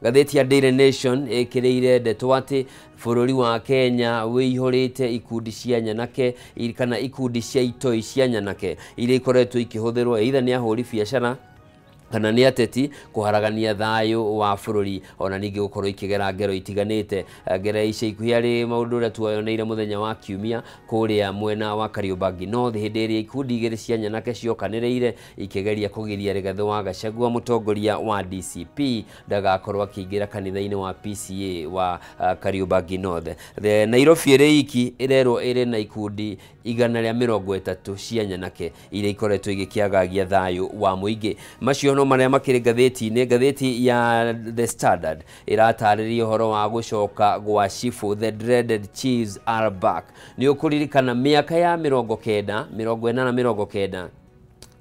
Ngathĩti ya Daily Nation ĩkĩrĩire ndeto atĩ bũrũri wa Kenya wĩihũrĩte ikundi cia nyanake kana ikundi cia itoi cia nyanake iria ikoretwo ikĩhũthĩrwo either nĩ ahũri biacara kana nĩ ateti kũharagania thayũ wa bũrũri, ona ningĩ gũkorwo ikĩgera ngero itiganĩte. Ngero ica ikuhĩ arĩ maũndũ ũrĩa tuoyoneire mũthenya wa kiumia kũrĩa mwena wa Kariobangi North, hĩndĩ ĩrĩa ikundi igĩrĩ cia nyanake ciokanĩrĩire ikĩgeria kũgiria Rigathĩ wa Gachagua mũtongoria wa DCP ndagakorwo akĩingĩra kanitha-inĩ wa PCA wa Kariobangi North. Nairobi ĩrĩ iki ĩrerwo ĩrĩ na ikundi 130 cia nyanake iria ikoretwo igĩkĩagagia thayũ wa mũingĩ. Macio no marĩa makĩrĩ ngathĩti-inĩ. Ngathĩti ya The Standard ĩratarĩria ũhoro wa gũcoka gwa Chifu, the dreaded chiefs are back. Nĩ ũkũririkana mĩaka ya 90 80 90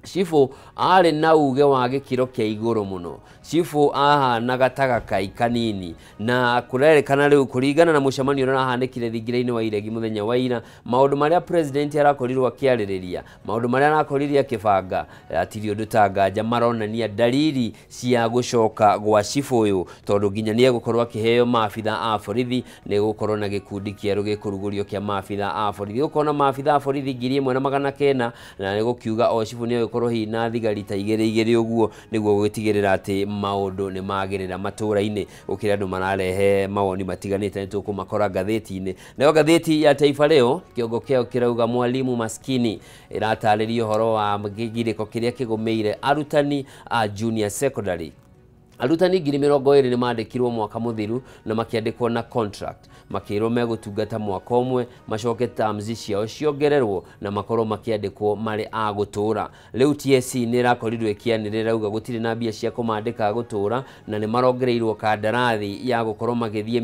Chifu arĩ na uge wa gĩkĩro kĩa igũrũ mũno. Chifu ahanaga ta gakai kanini, na kũrerĩkana rĩu kũringana na mũcemanio ũrĩa ũrahanĩkire thingira-inĩ wa Iregi mũthenya wa ira, maũndũ marĩa president arakorirwo akĩarĩrĩria, maũndũ marĩa arakorire akĩbanga, hatirĩ ũndũ ta nganja maronania dalili cia gũcoka gwa Chifu ũyũ, tondũ nginya nĩ egũkorwo akĩheo maabitha a borithi, nĩ gũkorwo na gĩkundi kĩerũ gĩkũrugũrio kĩa maabitha a borithi, gũkorwo na maabitha a borithi 1900, na nĩ gũkiuga o Chifu nĩ egũkorwo hihi na thigari ta igĩrĩ igĩrĩ ũguo, nĩguo gũtigĩrĩra atĩ maũndũ nĩ magĩrĩra matũra-inĩ. Gũkĩrĩ andũ mararehe mawoni matiganĩte, nĩ tũkũmakora ngathĩti-inĩ. Nayo ngathĩti ya Taifa Leo kĩongo kĩayo kĩrauga mwalimu maskini, ĩratarĩria ũhoro wa kĩgirĩko kĩrĩa kĩgũmĩire arutani a junior secondary. Arutani 20,000 nĩ mandĩkirwo mwaka mũthiru na makĩandĩkwo na contract, makĩrwo megũtungata mwaka ũmwe, macoke terms ciao ciongererwo na makorwo makĩandĩkwo marĩ a gũtũra. Rĩu TSC nĩ ĩrakorirwo ĩkĩanĩrĩra uga gũtirĩ na mbia cia kũmandĩka gũtũra, na nĩ marongereirwo kandarathi ya gũkorwo magĩthiĩ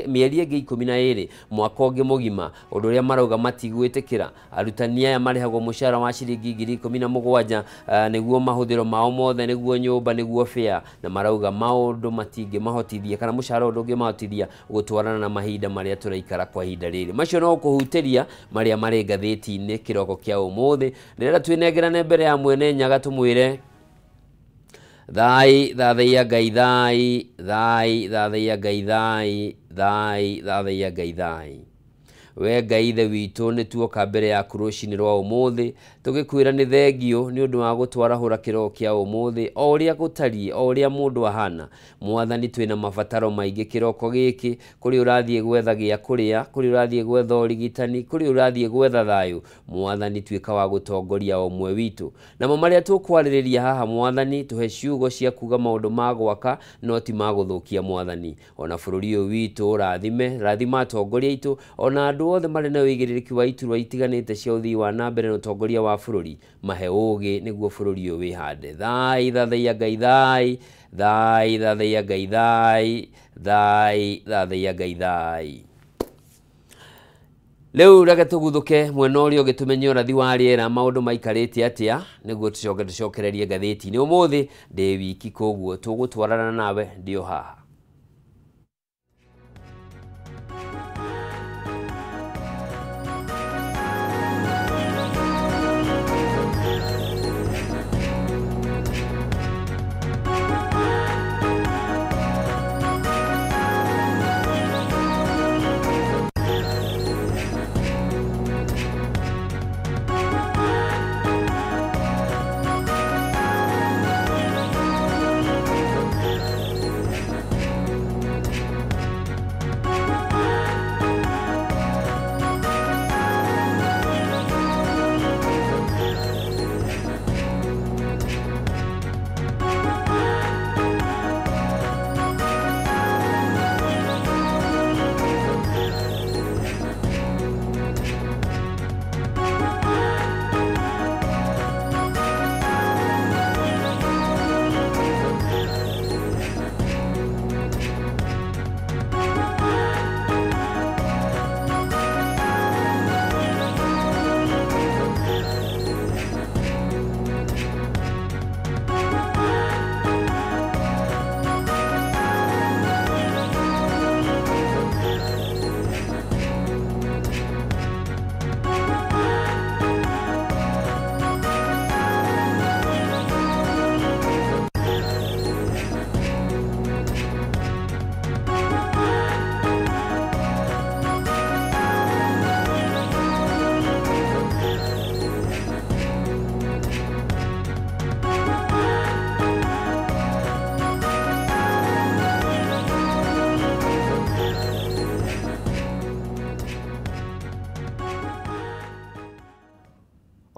mĩeri ĩngĩ 12 mwaka ũngĩ mũgima, ũndũ ũrĩa marauga matigwĩtĩkĩra. Arutani aya marĩhagwo mũcara wa ciringi 17,000 nĩguo mahũthĩro mao mothe, nĩguo nyũmba, nĩguo fare, na marauga maũndũ matingĩmahotithia kana mũcara ũndũ ũngĩmahotithia gũtwarana na mahinda marĩa tũraikara kwa ihinda rĩrĩ. Macio no kũhutĩria marĩa marĩ ngathĩti-inĩ kĩroko kĩa ũmũthĩ. Ndĩrenda twĩnengerane mbere ya mwene Nyaga tũmwĩre thai thathaiya Ngai thai, thai thathaiya Ngai thai, thai thathaiya Ngai thai. We Ngai ithe witũ, nĩ tuoka mbere yaku rũcinĩ rwa ũmũthĩ tũgĩkwĩra nĩ thengio nĩ ũndũ wa gũtwarahũra kĩroko kĩa ũmũthĩ, o ũrĩa gũtariĩ, o ũrĩa mũndũ ahana. Mwathani, twĩna mabataro maingĩ kĩroko gĩkĩ, kũrĩ ũrathiĩ gwetha gĩa kũrĩa, kũrĩ ũrathiĩ gwetha ũrigitani, kũrĩ ũrathiĩ gwetha thayũ. Mwathani, tuĩka wa gũtongoria o ũmwe witũ. Namo marĩa tũkwarĩrĩria haha, Mwathani, tũhe ciugo cia kuga maũndũ ma gwaka no ti ma gũthũkia. Mwathani, ona bũrũri ũyũ witũ ũrathime, rathima atongoria aitũ, ona andũ othe marĩ na ũigĩrĩrĩki wa iturwa itiganĩte cia ũthii wa na mbere na ũtongoria wa bũrũri, mahe ũgĩ nĩguo bũrũri ũyũ wĩhande. Thai thathaiya Ngai thai, thai thathaiya Ngai thai, thai thathaiya Ngai thai. Rĩu reke tũguthũke mwena ũrĩa ũngĩ tũmenye ũrathi wa rĩera maũndũ maikarĩte atĩa, nĩguo tũcoke tũcokererie ngathĩti-inĩ. Ũmũthĩ ndĩ wiki, koguo tũgũtwarana nawe ndĩ o haha.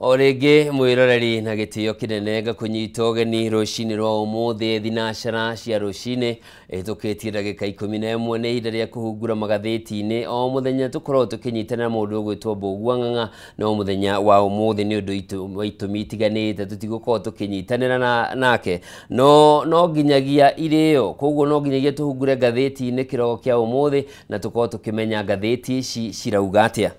O rĩngĩ mwĩroreri na gĩtĩo kĩnene ngakũnyita ũgeni rũcinĩ rwa ũmũthĩ thinacara cia rũcinĩ ĩhĩtũkĩtie ndagĩka 11 nĩ ihinda rĩa kũhungura magathĩti-inĩ. O mũthenya tũkoragwo tũkĩnyitanĩra mũndũ ũgwĩtwo Mbũgua Ng'ang'a, no mũthenya wa ũmũthĩ nĩ ũndũ wa itũmi itiganĩte tũtigũkorwo tũkĩnyitanĩra nake, no nginyagia irĩo, koguo no nginyagia tũhungure ngathĩti-inĩ kĩroko kĩa ũmũthĩ na tũkorwo tũkĩmenya ngathĩti ici cirauga atĩa.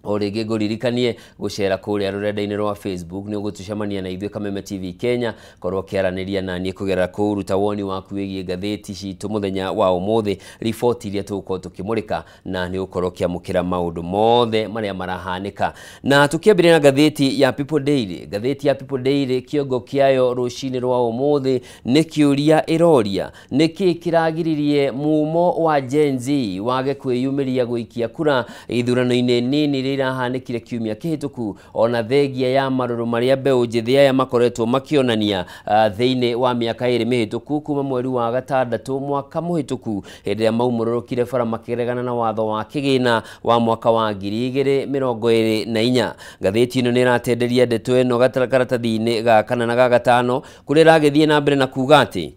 O rĩngĩ ngũririkanie gũcera kũrĩa rũrenda-inĩ rwa Facebook nĩ ũgũtũcemania na ithuĩ Kameme TV Kenya, korwo ũkĩaranĩria na niĩ kũgerera kũu, ruta woni waku wĩgiĩ ngathĩti citũ mũthenya wa ũmũthĩ, riboti iria tũgũkorwo tũkĩmũrĩka, na nĩ ũgũkorwo ũkĩamũkĩra maũndũ mothe marĩa marahanĩka. Na tũkĩambĩrĩria na ngathĩti ya People Daily, ngathĩti ya People Daily kĩongo kĩayo rũcinĩ rwa ũmũthĩ nĩ kĩũria ĩroria nĩkĩ kĩragiririe mumo wa Gen Z wage kwĩyumĩria gũikia kura ithurano-inĩ nini irahanĩkire kiumia kĩhĩtũku, ona thengia ya marũrũ marĩa mbeũ njĩthĩ aya makoretwo makĩonania thĩinĩ wa mĩaka 2 mĩhĩtũku kuma mweri wa 6 mwaka mũhĩtũku hĩndĩ ĩrĩa maumũrũrũkire bara makĩregana na watho wa kĩgĩna wa mwaka wa 2024. Ngathĩti ĩno nĩ ĩratenderia ndeto ĩno karatathi-inĩ ga 4 na ga 5 kũrĩa ĩragĩthiĩ na mbere na kuga atĩ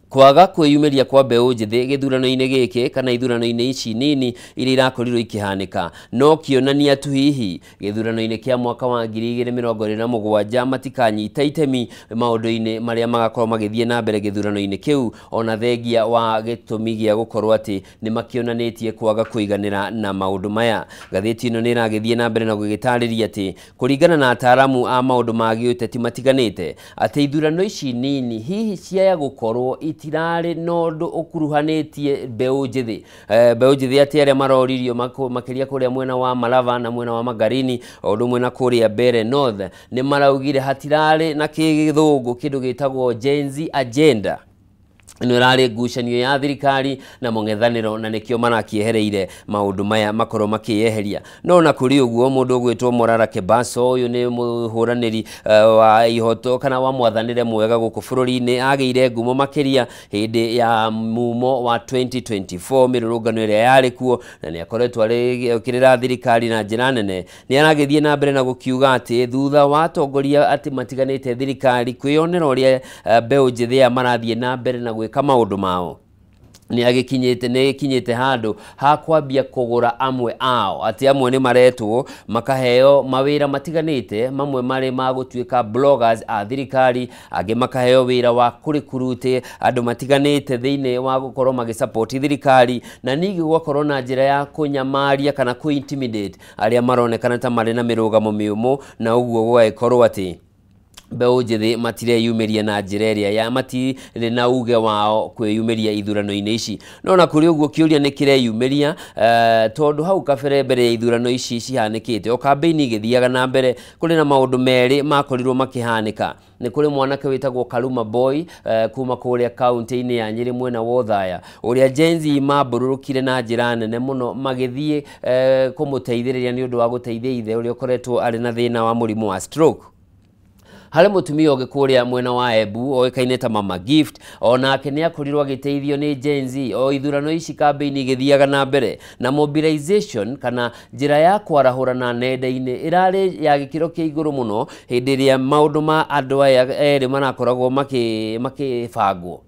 kwaga kwĩyumĩria kwa mbeũ njĩthĩ gĩthurano-inĩ gĩkĩ kana ithurano-inĩ ici nini iria irakorirwo ikĩhanĩka no kĩonania tu hihi gĩthurano-inĩ kĩa mwaka wa 2027 matikanyita itemi maũndũ-inĩ marĩa magakorwo magĩthiĩ na mbere gĩthurano-inĩ kĩu, ona thengia wa gĩtũmi gĩa gũkorwo atĩ nĩ makĩonanĩtie kwaga kũiganĩra na maũndũ maya. Ngathĩti ĩno nĩ ĩragĩthiĩ na mbere na gũgĩtarĩria atĩ kũringana na ataaramu a maũndũ ma gĩũteti matiganĩte atĩ ithurano ici nini hihi ciaya gũkorwo itirarĩ na ũndũ ũkuruhanĩtie mbeũ njĩthĩ, mbeũ njĩthĩ atĩ arĩa maroririo makĩria kũrĩa mwena wa Malava na mwena wa Magarini o ũndũ ũmwe na kũrĩa Mbeere North nĩ maraugire hatirarĩ na kĩgĩthũngũ kĩndũ gĩtagwo Gen Z agenda. Ĩno ĩrarĩ ngucanio ya thirikari na mũng'ethanĩro na nĩkĩo marakĩehereire maũndũ maya makorwo makĩyeheria. No na kũrĩ ũguo mũndũ ũgwĩtwo Morara Kebaso, ũyũ nĩ mũhũranĩri wa ihoto kana wa mwathanĩre mwega gũkũ bũrũri-inĩ, agĩire ngumo makĩria hĩndĩ ya mumo wa 2024 mĩrũrũngano ĩrĩa yarĩ kuo, na nĩ akoretwo agĩũkĩrĩra thirikari na njĩra nene. Nĩ aragĩthiĩ na mbere na gũkiuga atĩ thutha wa atongoria atĩ matiganĩte thirikari kwĩyonera ũrĩa mbeũ njĩthĩ aya marathiĩ na mbere na gwĩka maũndũ mao, nĩ agĩkinyĩte handũ ha kwambia kũgũra amwe ao, atĩ amwe nĩ maretwo makaheo mawĩra matiganĩte, mamwe marĩ ma gũtuĩka bloggers a thirikari, angĩ makaheo wĩra wa kũrikuruti andũ matiganĩte thĩinĩ wa gũkorwo magĩsupport thirikari, na ningĩ gũgakorwo na njĩra ya kũnyamaria kana kũ-intimidate arĩa maronekana ta marĩ na mĩrũgamo mĩũmũ, na ũguo gũgagĩkorwo atĩ mbeũ njĩthĩ matireyumĩria na njĩra ĩrĩa ya matirĩ na uge wao kwĩyumĩria ithurano-inĩ ici. No na kũrĩ ũguo kĩũria nĩ kĩreyumĩria tondũ hau kabere mbere ya ithurano ici cihanĩkĩte o kambĩini igĩthiaga na mbere kũrĩ na maũndũ merĩ makorirwo makĩhanĩka. Nĩ kũrĩ mwanake wĩtagwo Karuma Boy kuma kũrĩa kaunti-inĩ ya Nyĩrĩ mwena wa Othaya, ũrĩa Gen Z mambũrũrũkire na njĩra nene mũno magĩthiĩ kũmũteithĩrĩria nĩ ũndũ wa gũteithia ithe ũrĩa ũkoretwo arĩ na thĩna wa mũrimũ wa stroke. Harĩ mũtumia ũngĩ kũrĩa mwena wa Embu oĩkaine ta Mama Gift, onake nĩ akorirwo agĩteithio nĩ Gen Z o ithurano ici kambĩini igĩthiaga na mbere, na mobilization kana njĩra ya kwarahũrana nenda-inĩ ĩrarĩ ya gĩkĩro kĩa igũrũ mũno hĩndĩ ĩrĩa maũndũ ma andũ aya erĩ marakoragwo makĩbangwo.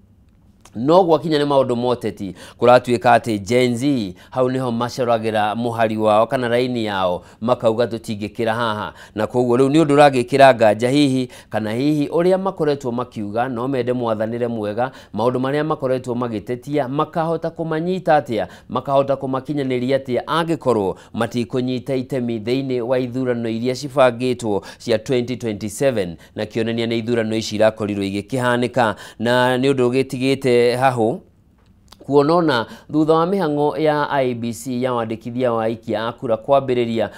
No gwakinya nĩ maũndũ moteti kũratuĩka atĩ Gen Z hau nĩho macoragĩra mũhari wao kana raini yao makauga tũtingĩkĩra haha, na koguo rĩu nĩ ũndũ ũragĩkĩra nganja hihi kana hihi ũrĩa makoretwo makiuga no mende mwathanĩre mwega, maũndũ marĩa makoretwo magĩtetia makahota kũmanyita atĩa, makahota kũmakinyanĩria atĩa angĩkorwo matikũnyita itemi thĩinĩ wa ithurano iria cibangĩtwo cia 2027, na kĩonania nĩ ithurano ici irakorirwo igĩkĩhanĩka, na nĩ ũndũ ũgĩtigĩte haho kuonona thutha wa mĩhang'o ya IEBC ya wandĩkithia wa aikia a kura kwambĩrĩria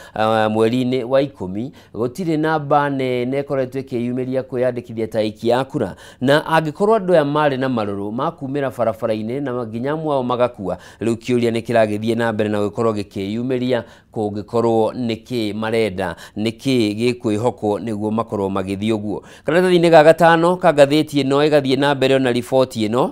mweri-inĩ wa 10 gũtirĩ namba nene ĩkoretwo ĩkĩyumĩria kwĩyandĩkithia ta aikia a kura, na angĩkorwo andũ aya marĩ na marũrũ makumĩra barabara-inĩ na nginya amwe ao magakua, rĩu kĩũria nĩ kĩragĩthiĩ na mbere na gũkorwo gĩkĩyumĩria kũngĩkorwo nĩkĩ marenda, nĩkĩ gĩkwĩhokwo nĩguo makorwo magĩthiĩ ũguo. Karatathi-inĩ ga 5 ka ngathĩti ĩno ĩgathiĩ na mbere ona riboti ĩno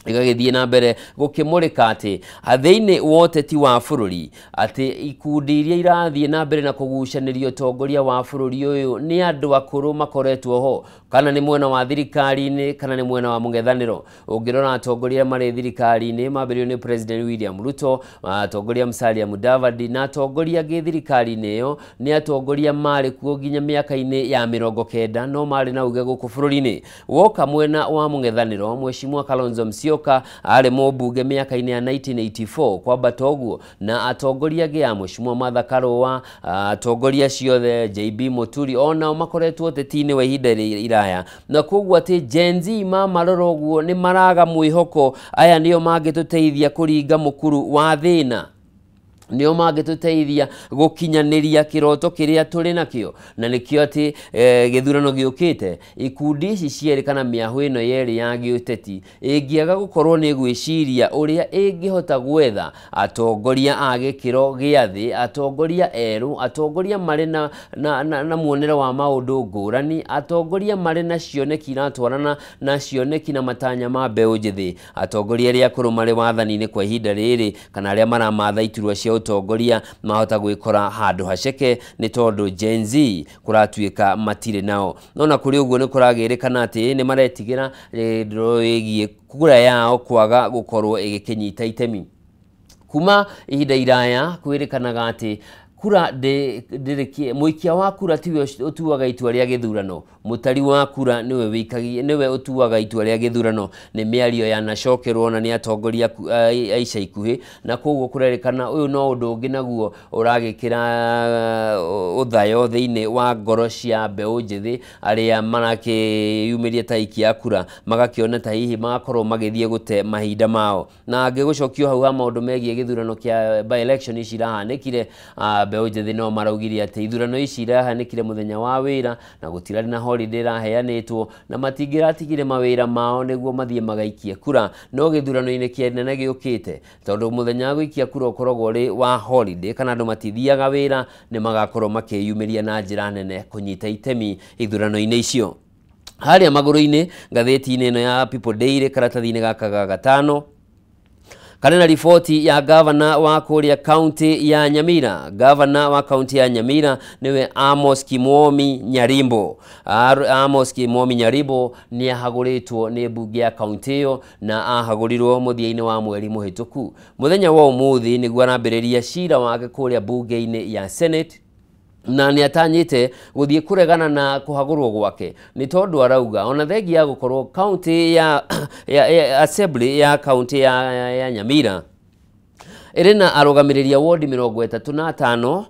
Igagĩthiĩ na mbere gũkĩmũrĩka atĩ thĩinĩ wa ũteti wa bũrũri atĩ ikundi iria irathiĩ na mbere na kũgucanĩria ũtongoria wa bũrũri ũyũ nĩ andũ akũrũ makoretwo ho, kana nĩ mwena wa thirikari-inĩ kana nĩ mwena wa mũng'ethanĩro. Ũngĩrora atongoria marĩ thirikari-inĩ mambĩrĩirio nĩ President William Ruto, atongoria Musalia Mudavadi na atongoria angĩ thirikari-inĩ ĩyo nĩ atongoria marĩ kuo nginya mĩaka-inĩ ya 90 no marĩ na uge gũkũ bũrũri-inĩ. Woka mwena wa mũng'ethanĩro, Mheshimiwa Kalonzo Musyoka arĩ mũmbunge mĩaka-inĩ ya 1984 kwambata ũguo, na atongoria angĩ ya Mheshimiwa Martha Karua, atongoria ciothe JB Muturi onao makoretwo ũteti-inĩ wa ihinda iraya, na koguo atĩ Gen Z mamarora ũguo nĩ maraga mwĩhoko, aya nĩo mangĩtũteithia kũringa mũkuru wa thĩna, nĩo mangĩtũteithia gũkinyanĩria kĩroto kĩrĩa tũrĩ nakĩo, na nĩkĩo atĩ gĩthurano gĩũkĩte ikundi ici cierĩ kana mĩahũ ĩno yerĩ ya gĩũteti ĩngĩaga gũkorwo nĩ gwĩciria ũrĩa ĩngĩhota gwetha atongoria a gĩkĩro gĩa thĩ, atongoria erũ, atongoria marĩ na muonere wa maũndũ ngũrani, atongoria marĩ na cioneki iratwarana na cioneki na matanya ma mbeũ njĩthĩ, atongoria arĩa akũrũ marĩ wathani-inĩ kwa ihinda rĩrĩ kana arĩa maramatha iturwa cia ũtongoria mahota gwĩkora handũ haceke nĩ tondũ Gen Z kũratuĩka matirĩ nao. No na kũrĩ ũguo nĩ kũragĩrĩkana atĩ nĩ maretigĩra ndũrũ ĩgiĩ kura yao kwaga gũkorwo ĩgĩkĩnyita itemi. Kuma ihinda iraya kwĩrĩkanaga atĩ kura mũikia wa kura tiwe ũtuaga itua rĩa gĩthurano, mũtari wa kura nĩwe ũtuaga itua rĩa gĩthurano. Nĩ mĩario yanacokerwo na nĩ atongoria a ica ikuhĩ, na koguo kũrerĩkana ũyũ no ũndũ ũngĩ naguo ũragĩkĩra ũthayo thĩinĩ wa ngoro cia mbeũ njĩthĩ arĩa marakĩyumĩria ta aikia a kura, magakĩona ta hihi magakorwo magĩthiĩ gũte mahinda mao. Na ngĩgũcokio hau ha maũndũ megiĩ gĩthurano kĩa by election ici irahanĩkire, mbeũ njĩthĩ no maraugire atĩ ithurano ici irahanĩkire mũthenya wa wĩra na gũtirarĩ na holiday ĩraheanĩtwo na matingĩratigire mawĩra mao nĩguo mathiĩ magaikie kura, no gĩthurano-inĩ kĩnene gĩũkĩte tondũ mũthenya wa gũikia kura ũkoragwo ũrĩ wa holiday kana andũ matithiaga wĩra, nĩ magakorwo makĩyumĩria na njĩra nene kũnyita itemi ithurano-inĩ icio. Harĩa magũrũ-inĩ ngathĩti-inĩ ĩno ya People Daily karatathi-inĩ gaka ga gatano kana na riboti ya gavana wa kũrĩa kaunti ya Nyamira. Gavana wa kaunti ya Nyamira niwe Amos Kimomi Nyarimbo. Amos Kimomi Nyarimbo nĩ ahagũrĩtwo nĩ mbunge ya kaunti ĩyo na ahagũrirwo mũthia-inĩ wa mweri mũhĩtũku. Mũthenya wa ũmũthĩ nĩguo arambĩrĩria cira wake kũrĩa mbunge-inĩ ya Senate, na nĩ atanyĩte gũthiĩ kũregana na kũhagũrwo gwake nĩ tondũ arauga ona thengia ya gũkorwo kaunti ya assembly ya kaunti ya Nyamira ĩrĩ na arũgamĩrĩri a wodi 35,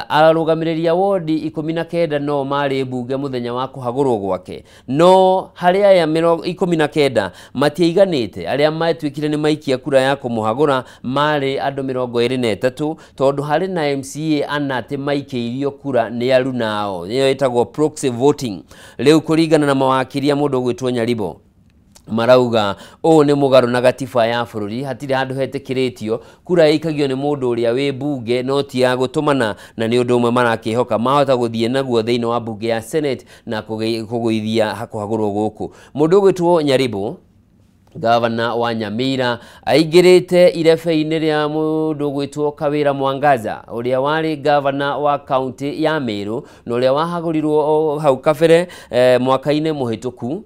arũgamĩrĩri a wodi 19 no marĩ mbunge mũthenya wa kũhagũrwo gwake, no harĩ aya 19 matiaiganĩte. Arĩa matuĩkire nĩ maikia kura ya kũmũhagũra marĩ andũ 23, tondũ harĩ na MCA ana atĩ maikĩirio kura nĩ arunao, nĩyo ĩtagwo proxy voting. Rĩu kũringana na mawakiri a mũndũ ũgwĩtwo Nyaribo marauga ũũ nĩ mũgarũ na gatiba ya bũrũri, hatirĩ handũ hetĩkĩrĩtio kura ĩikagio nĩ mũndũ ũrĩa wĩ mbunge no ti ya gũtũmana, na nĩ ũndũ ũmwe marakĩhoka mahota gũthiĩ naguo thĩinĩ wa mbunge ya Senate na kũgũithia kũhagũrwo gũkũ. Mũndũ ũgwĩtwo Nyaribo, gavana wa Nyamira, aingĩrĩte irebe-inĩ rĩa mũndũ ũgwĩtwo Kawĩra Mwangaza ũrĩa warĩ gavana wa kaunti ya Meru na ũrĩa wahagũrirwo hau kabere mwaka-inĩ mũhĩtũku,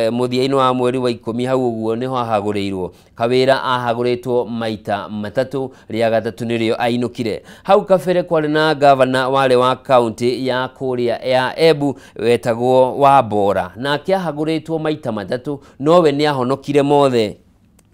mũthia-inĩ wa mweri wa 10 hau ũguo nĩho ahagũrĩirwo. Kawĩra ahagũrĩtwo maita matatũ, rĩa gatatũ nĩrĩo ainũkire. Hau kabere kwarĩ na gavana warĩ wa kaunti ya kũrĩa ya Embu wetagwo Wambora, nake ahagũrĩtwo maita matatũ nowe nĩ ahonokire mothe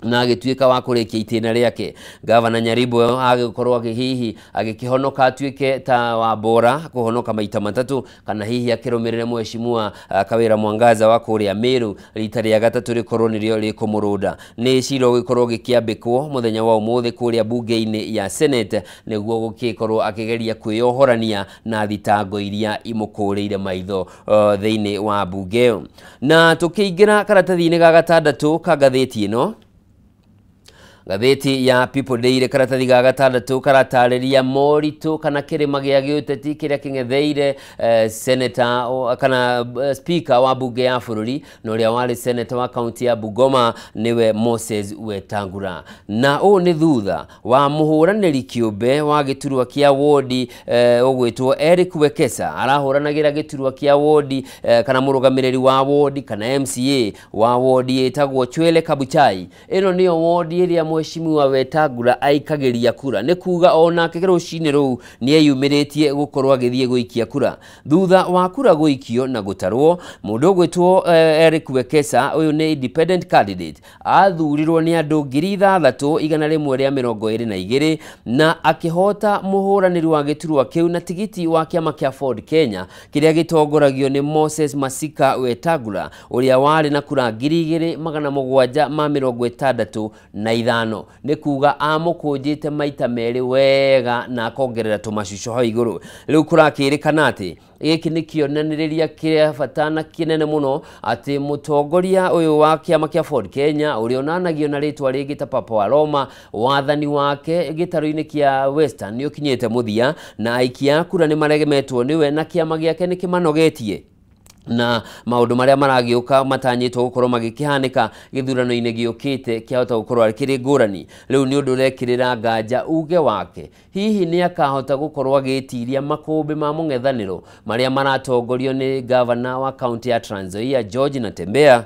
na agĩtuĩka wa kũrĩkia itĩna rĩake. Gavana Nyaribo agĩkorwo hihi agĩkĩhonoka atuĩke ta Wambora kũhonoka maita matatũ, kana hihi akĩrũmĩrĩre mheshimiwa Kawĩra Mwangaza wa kũrĩa Meru rita rĩa gatatũ rĩkorwo nĩrĩo rĩkũmũrũnda. Nĩ cira ũgĩkorwo ũgĩkĩambĩkwo mũthenya wa ũmũthĩ kũrĩa mbunge-inĩ ya Senate nĩguo gũgĩkorwo akĩgeria kwĩyohorania na thitango iria imũkũrĩire maitho thĩinĩ wa mbunge ĩyo. Na tũkĩingĩra karatathi-inĩ ga gatandatũ ka ngathĩti ĩno, Ngathĩti ya People Daily karatathi ga gatandatũ karatarĩria moritũ kana kĩrĩma gĩa gĩũteti kĩrĩa kĩng'etheire senator kana speaker wa bunge ya bũrũri na ũrĩa warĩ senator wa kaunti ya Bungoma nĩwe Moses Wetangula. Na ũũ nĩ thutha wa mũhũranĩri kĩũmbe wa gĩturwa kĩa wodi ũgwĩtwo Eric Wekesa arahũranagĩra gĩturwa kĩa wodi kana mũrũgamĩrĩri wa wodi kana MCA wa wodi ĩtagwo Chwele Kabuchai. Ĩno nĩyo wodi ĩrĩa Mheshimiwa Wetangula aikagĩria kura, nĩ kuga onake rũcinĩ rũu nĩeyumĩrĩtie gũkorwo agĩthiĩ gũikia kura. Thutha wa kura gũikio na gũtarwo, mũndũ ũgwĩtwo Eric Wekesa, ũyũ nĩ independent candidate, athurirwo nĩ andũ 6122 na akĩhota mũhũranĩri wa gĩturwa kĩu na tigiti wa kĩama kĩa Ford Kenya kĩrĩa gĩtongoragio nĩ Moses Masika Wetangula ũrĩa warĩ na kura 2765. Nĩ kuga amũkũnjĩte maita merĩ wega na akongerera tũmacuco hau igũrũ. Rĩu kũrakĩrĩkana atĩ gĩkĩ nĩ kĩonanĩrĩria kĩa bata na kĩnene mũno atĩ mũtongoria ũyũ wa kĩama kĩa Ford Kenya ũrĩa onanagio na rĩtwa rĩngĩ ta Papa wa Roma, wathani wake gĩtarũ-inĩ kĩa Western nĩ ũkinyĩte mũthia na aikia a kura nĩ maregemetwo nĩwe na kĩama gĩake nĩ kĩmanogetie na maũndũ marĩa maragĩũka matanyĩtwo gũkorwo magĩkĩhanĩka gĩthurano-inĩ gĩũkĩte kĩahota gũkorwo kĩrĩ ngũrani. Rĩu nĩ ũndũ ũrekĩrĩra nganja uge wake, hihi nĩ akahota gũkorwo agĩtiria makũmbĩ ma mũng'ethanĩro marĩa maratongorio nĩ gavana wa kaunti ya Trans Nzoia George Natembeya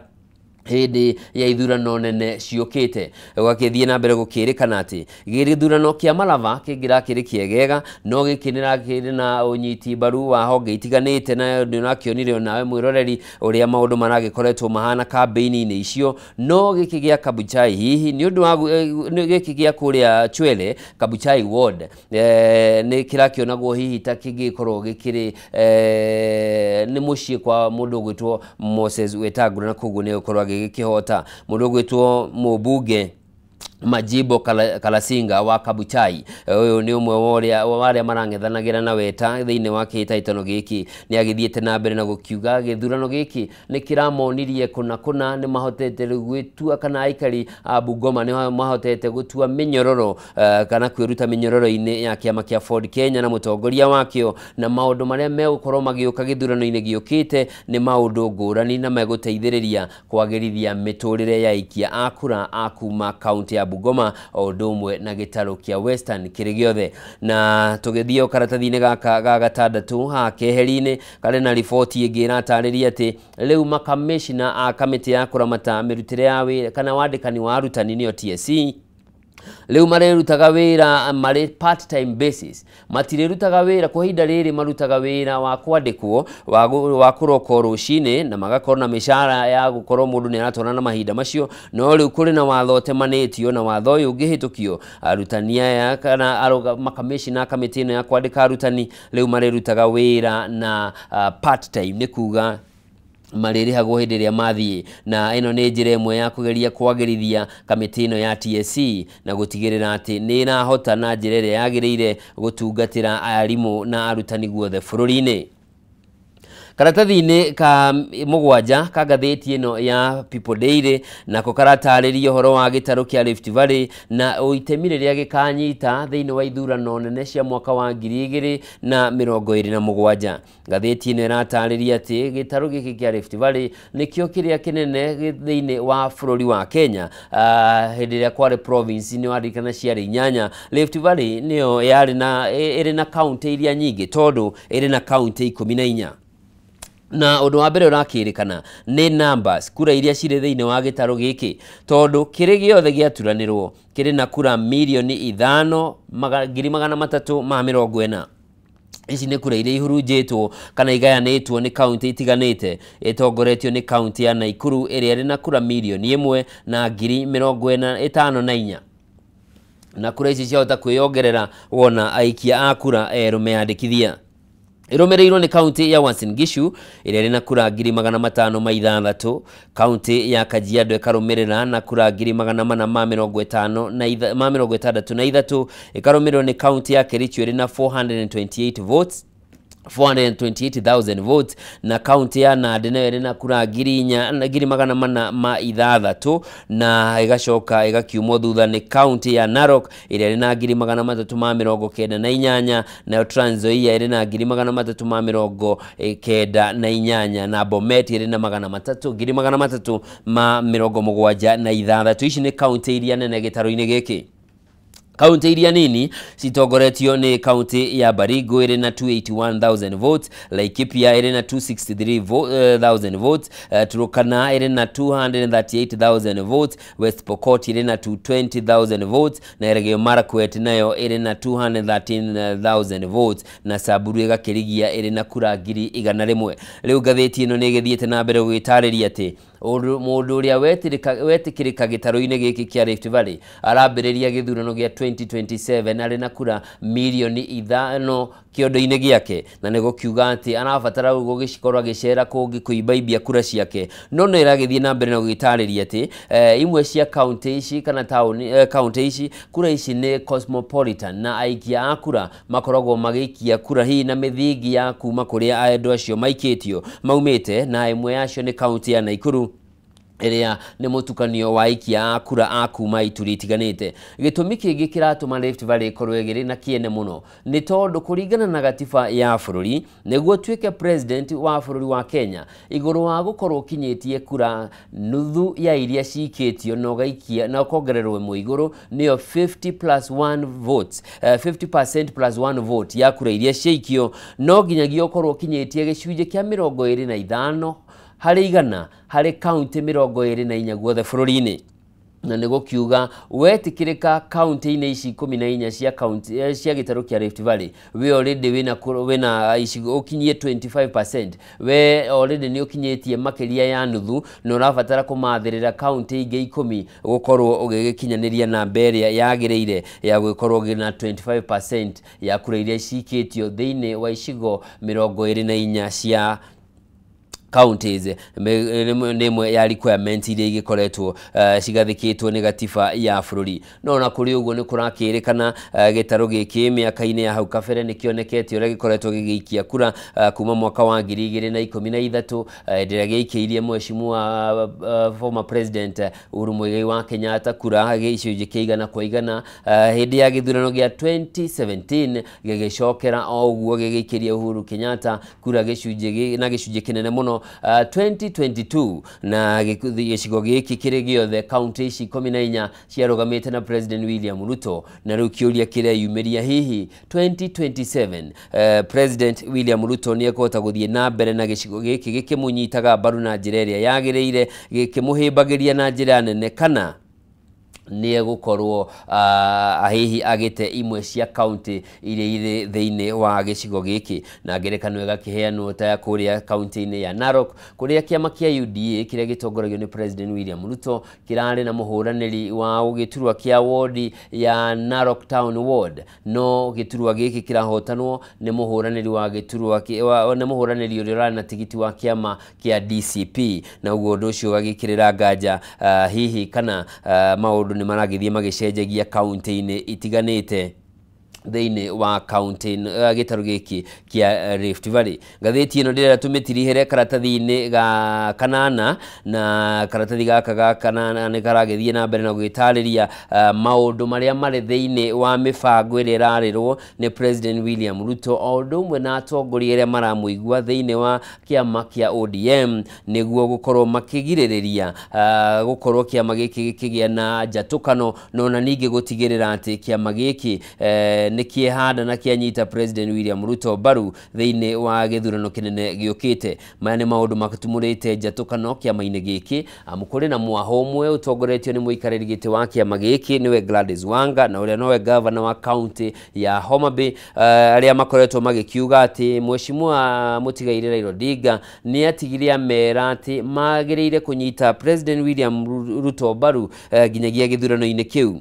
hĩndĩ ya ithurano nene ciũkĩte. Gũgakĩthiĩ na mbere gũkĩrĩkana atĩ gĩthurano kĩa Malava kĩngĩrakĩrĩ kĩegega, no gĩkĩ nĩrakĩrĩ na ũnyiti mbaru wa honge itiganĩte, na nĩ ũrakĩonire onawe mwĩroreri ũrĩa maũndũ maragĩkoretwo mahana kambĩini-inĩ icio. No gĩkĩ gĩa Kabuchai hihi nĩ ũndũ wa gĩkĩ gĩa kũrĩa Chwele Kabuchai ward nĩ kĩrakĩonagwo hihi ta kĩngĩkorwo gĩkĩrĩ nĩ mũciĩ kwa mũndũ ũgwĩtwo Moses Wetangula, na koguo nĩ egũkorwo agĩkĩhota. Mũndũ ũgwĩtwo mũmbunge Majibo Kalasinga wa Kabuchai, ũyũ nĩ ũmwe wa arĩa marang'ethanagĩra na Weta thĩinĩ wa kĩhĩtahĩtano gĩkĩ, nĩ agĩthiĩte na mbere na gũkiuga gĩthurano gĩkĩ nĩ kĩramonirie kũna kũna nĩ mahotete rĩu gwĩtua kana aikari a Bungoma nĩ mahotete gũtua mĩnyororo kana kwĩruta mĩnyororo-inĩ ya kĩama kĩa Ford Kenya na mũtongoria wakĩo, na maũndũ marĩa megũkorwo magĩũka gĩthurano-inĩ gĩũkĩte nĩ maũndũ ngũrani na megũteithĩrĩria kwagĩrithia mĩtũrĩre ya aikia a kura a kuma kaunti ya Bungoma o ũndũ ũmwe na gĩtarũ kĩa Western kĩrĩ gĩothe. Na tũgĩthiĩ karatathi-inĩ gaka ga gatandatũ haha keheri-inĩ karĩ na riboti ĩngĩ ĩratarĩria atĩ rĩu makamĩcina a kamĩtĩ ya kũramata mĩrutĩre ya wĩra kana wandĩkani wa arutani nĩyo TSC rĩu marĩrutaga wĩra marĩ part time basis, matirĩrutaga wĩra kwa ihinda rĩrĩ, marutaga wĩra wa kwandĩkwo wa kũroko rũcinĩ na magakorwo na mĩcara ya gũkorwo mũndũ nĩ aratwarana na mahinda macio. No rĩu kũrĩ na watho ũtemanĩtio, na watho ũyũ ũngĩhĩtũkio arutani aya kana makamĩcina kamĩtĩ ĩno ya kwandĩka arutani rĩu marĩrutaga wĩra na part time, nĩ kuga marĩrĩhagwo hĩndĩ ĩrĩa mathiĩ. Na ĩno nĩ njĩra ĩmwe ya kũgeria kwagĩrithia kamĩtĩ ĩno ya TSC na gũtigĩrĩra atĩ nĩ ĩrahota na njĩra ĩrĩa yagĩrĩire gũtungatĩra arimũ na arutani guothe bũrũri-inĩ. Karatathi-inĩ ka mũgwanja ka ngathĩti ĩno ya People Daily nako karatarĩria ũhoro wa gĩtarũ kĩa Rift Valley na itemi rĩrĩa gĩkanyita thĩinĩ wa ithurano nene cia mwaka wa 2027. Ngathĩti ĩno ĩratarĩria atĩ gĩtarũ gĩkĩ kĩa Rift Valley nĩkĩo kĩrĩa kĩnene thĩinĩ wa bũrũri wa Kenya. Hĩndĩ ĩrĩa kwarĩ province nĩ waririkana ciarĩ 8, Rift Valley nĩyo yarĩ na ĩrĩ na kaunti iria nyingĩ tondũ ĩrĩ na kaunti 14. Na ũndũ wa mbere ũrakĩrĩkana nĩ numbers, kura iria cirĩ thĩinĩ wa gĩtarũ gĩkĩ, tondũ kĩrĩ gĩothe gĩaturanĩrwo kĩrĩ na kura 5,340,000. Ici nĩ kura iria ihurunjĩtwo kana igayanĩtwo nĩ kaunti itiganĩte, ĩtongoretio nĩ kaunti ya Nakuru ĩrĩa ĩrĩ na kura 1,054,000. Na kura ici ciahota kwĩyongerera wona aikia a kura erũ meyandĩkithia. Ĩrũmĩrĩirwo nĩ kaunti ya Uasin Gishu ĩrĩa ĩrĩ na kura 506,000, kaunti ya Kajiado ĩkarũmĩrĩra na kura 463, ĩkarũmĩrĩrwo nĩ kaunti ya Kericho ĩrĩ na 428 votes. 428,000 votes, na kaunti ya Nandi nayo ĩrĩ na kura 4,406, na ĩgacoka ĩgakiumwo thutha nĩ kaunti ya Narok ĩrĩa ĩrĩ na 398,000, nayo Trans Nzoia ĩrĩ na 398,000, na Bomet ĩrĩ na 376,000. Ici nĩ kaunti iria nene gĩtarũ-inĩ gĩkĩ. Kaunti iria nini citongoretio nĩ kaunti ya Baringo ĩrĩ na 281,000 votes, Laikipia ĩrĩ na 263,000 votes, Turkana ĩrĩ na 238,000 votes, West Pokot ĩrĩ na 220,000 votes, na Elgeyo Marakwet nayo ĩrĩ na 213,000 votes, na Samburu ĩgakĩrigia ĩrĩ na kura 100,000. Rĩu ngathĩti ĩno nĩ ĩgĩthiĩte na mbere gũgĩtarĩria atĩ mũndũ ũrĩa wetĩkĩrĩka gĩtarũ-inĩ gĩkĩ kĩa Rift Valley arambĩrĩria gĩthurano gĩa 2027 arĩ na kura 5 milioni kĩondo-inĩ gĩake, na nĩ gũkiuga atĩ arabatara gũgĩkorwo agĩcera kũngĩ kũimbaimbia kura ciake. No no ĩragĩthiĩ na mbere na gũgĩtarĩria atĩ imwe cia kaunti ici kana taũni kaunti ici kura ici nĩ cosmopolitan, na aikia a kura makoragwo magĩikia kura hihi na mĩthingi ya kuma kũrĩa andũ acio maikĩtio maumĩte, na ĩmwe yacio nĩ kaunti ya Nakuru ĩrĩa nĩ mũtukanio wa aikia a kura a kuma ituri itiganĩte. Gĩtũmi kĩngĩ kĩratũma Rift Valley ĩkorwo ĩgĩrĩ na kĩene mũno nĩ tondũ kũringana na gatiba ya bũrũri, nĩguo ũtuĩke president wa bũrũri wa Kenya, igũrũ wa gũkorwo ũkinyĩtie kura nuthu ya iria cikĩtio na ũgaikia na ũkongererwo ĩmwe igũrũ, nĩyo 50 plus 1 votes, 50% plus 1 vote ya kura iria ciaikio, no nginyagia ũkorwo ũkinyĩtie gĩcunjĩ kĩa 25% harĩ kaunti 24 guothe bũrũri-inĩ. Na nĩ gũkiuga wetĩkĩrĩka kaunti-inĩ ici 14 cia kaunti cia gĩtarũ kĩa Rift Valley, we already wĩna icigo ũkinyie 25%, we already nĩ ũkinyĩtie makĩria ya nuthu, na ũrabatara kũmathĩrĩra kaunti ingĩ 10 gũkorwo ũgĩgĩkinyanĩria namba ĩrĩa yagĩrĩire ya gũgĩkorwo na 25% ya kura iria cikĩtio thĩinĩ wa icigo 24 cia counties. Nĩ ĩmwe ya requirement iria igĩkoretwo cigathĩkĩtwo nĩ gatiba ya bũrũri. No ona kũrĩ ũguo, nĩ kũrakĩrĩkana gĩtarũ gĩkĩ mĩaka-inĩ ya hau kabere nĩ kĩonekete ũrĩa gĩkoretwo gĩgĩikia kura kuma mwaka wa 2013, hĩndĩ ĩrĩa gĩaikĩirie mheshimiwa former president Uhuru Muigai wa Kenyatta kura gĩcunjĩ kĩa 100%. Hĩndĩ ya gĩthurano gĩa 2017 gĩgĩcokera o ũguo, gĩgĩikĩria Uhuru Kenyatta kura gĩcunjĩ na gĩcunjĩ kĩnene mũno. 2022 na gĩcigo gĩkĩ kĩrĩ gĩothe, kaunti ici 14 ciarũgamĩte na President William Ruto. Na rĩu kĩũria kĩreyumĩria, hihi 2027 President William Ruto nĩ ekũhota gũthiĩ na mbere na gĩcigo gĩkĩ gĩkĩmũnyitaga mbaru na njĩra ĩrĩa yagĩrĩire, gĩkĩmũhĩmbagĩria na njĩra nene, kana nĩ egũkorwo hihi agĩte imwe cia kaunti iria irĩ thĩinĩ wa gĩcigo gĩkĩ? Na ngerekano ĩgakĩheanwo ta ya kũrĩa kaunti-inĩ ya Narok, kũrĩa kĩama kĩa UDA kĩrĩa gĩtongoragio nĩ President William Ruto kĩrarĩ na mũhũranĩri wa gĩturwa kĩa wodi ya Narok Town Ward, no gĩturwa gĩkĩ kĩrahotanwo nĩ mũhũranĩri wa gĩturwa nĩ mũhũranĩri ũrĩa ũrarĩ na tigiti wa kĩama kĩa DCP. Na ũguo ũndũ ũcio ũgagĩkĩrĩra nganja hihi kana maũndũ nĩ maragĩthiĩ magĩcenjagia kaunti-inĩ itiganĩte thĩinĩ wa kaunti gĩtarũ gĩkĩ kĩa Rift Valley. Ngathĩti ĩno ndĩrenda tũmĩtirihere karatathi-inĩ ga kanana, na karatathi gaka ga kanana nĩ karagĩthiĩ na mbere na gũgĩtarĩria maũndũ marĩa marĩ thĩinĩ wa mĩbango ĩrĩa ĩrarĩrwo nĩ President William Ruto o ũndũ ũmwe na atongoria arĩa maramũigua thĩinĩ wa kĩama kĩa ODM, nĩguo gũkorwo makĩgirĩrĩria gũkorwo kĩama gĩkĩ gĩkĩgĩa na njatũkano, na ona ningĩ gũtigĩrĩra atĩ kĩama gĩkĩ nĩ kĩehanda na kĩanyita President William Ruto mbaru thĩinĩ wa gĩthurano kĩnene gĩũkĩte. Maya nĩ maũndũ matumũrĩte njatũkano kĩama-inĩ gĩkĩ, amu kũrĩ na mwaho ũmwe ũtongoretio nĩ mũikarĩri gĩtĩ wa kĩama gĩkĩ, nĩwe Gladys Wanga, na ũrĩa nowe gavana wa kaunti ya Homa Bay, arĩa makoretwo magĩkiuga atĩ mheshimiwa mũtigairĩ Raila Odinga nĩ atigire amera atĩ magĩrĩire kũnyita President William Ruto mbaru nginyagia gĩthurano-inĩ kĩu.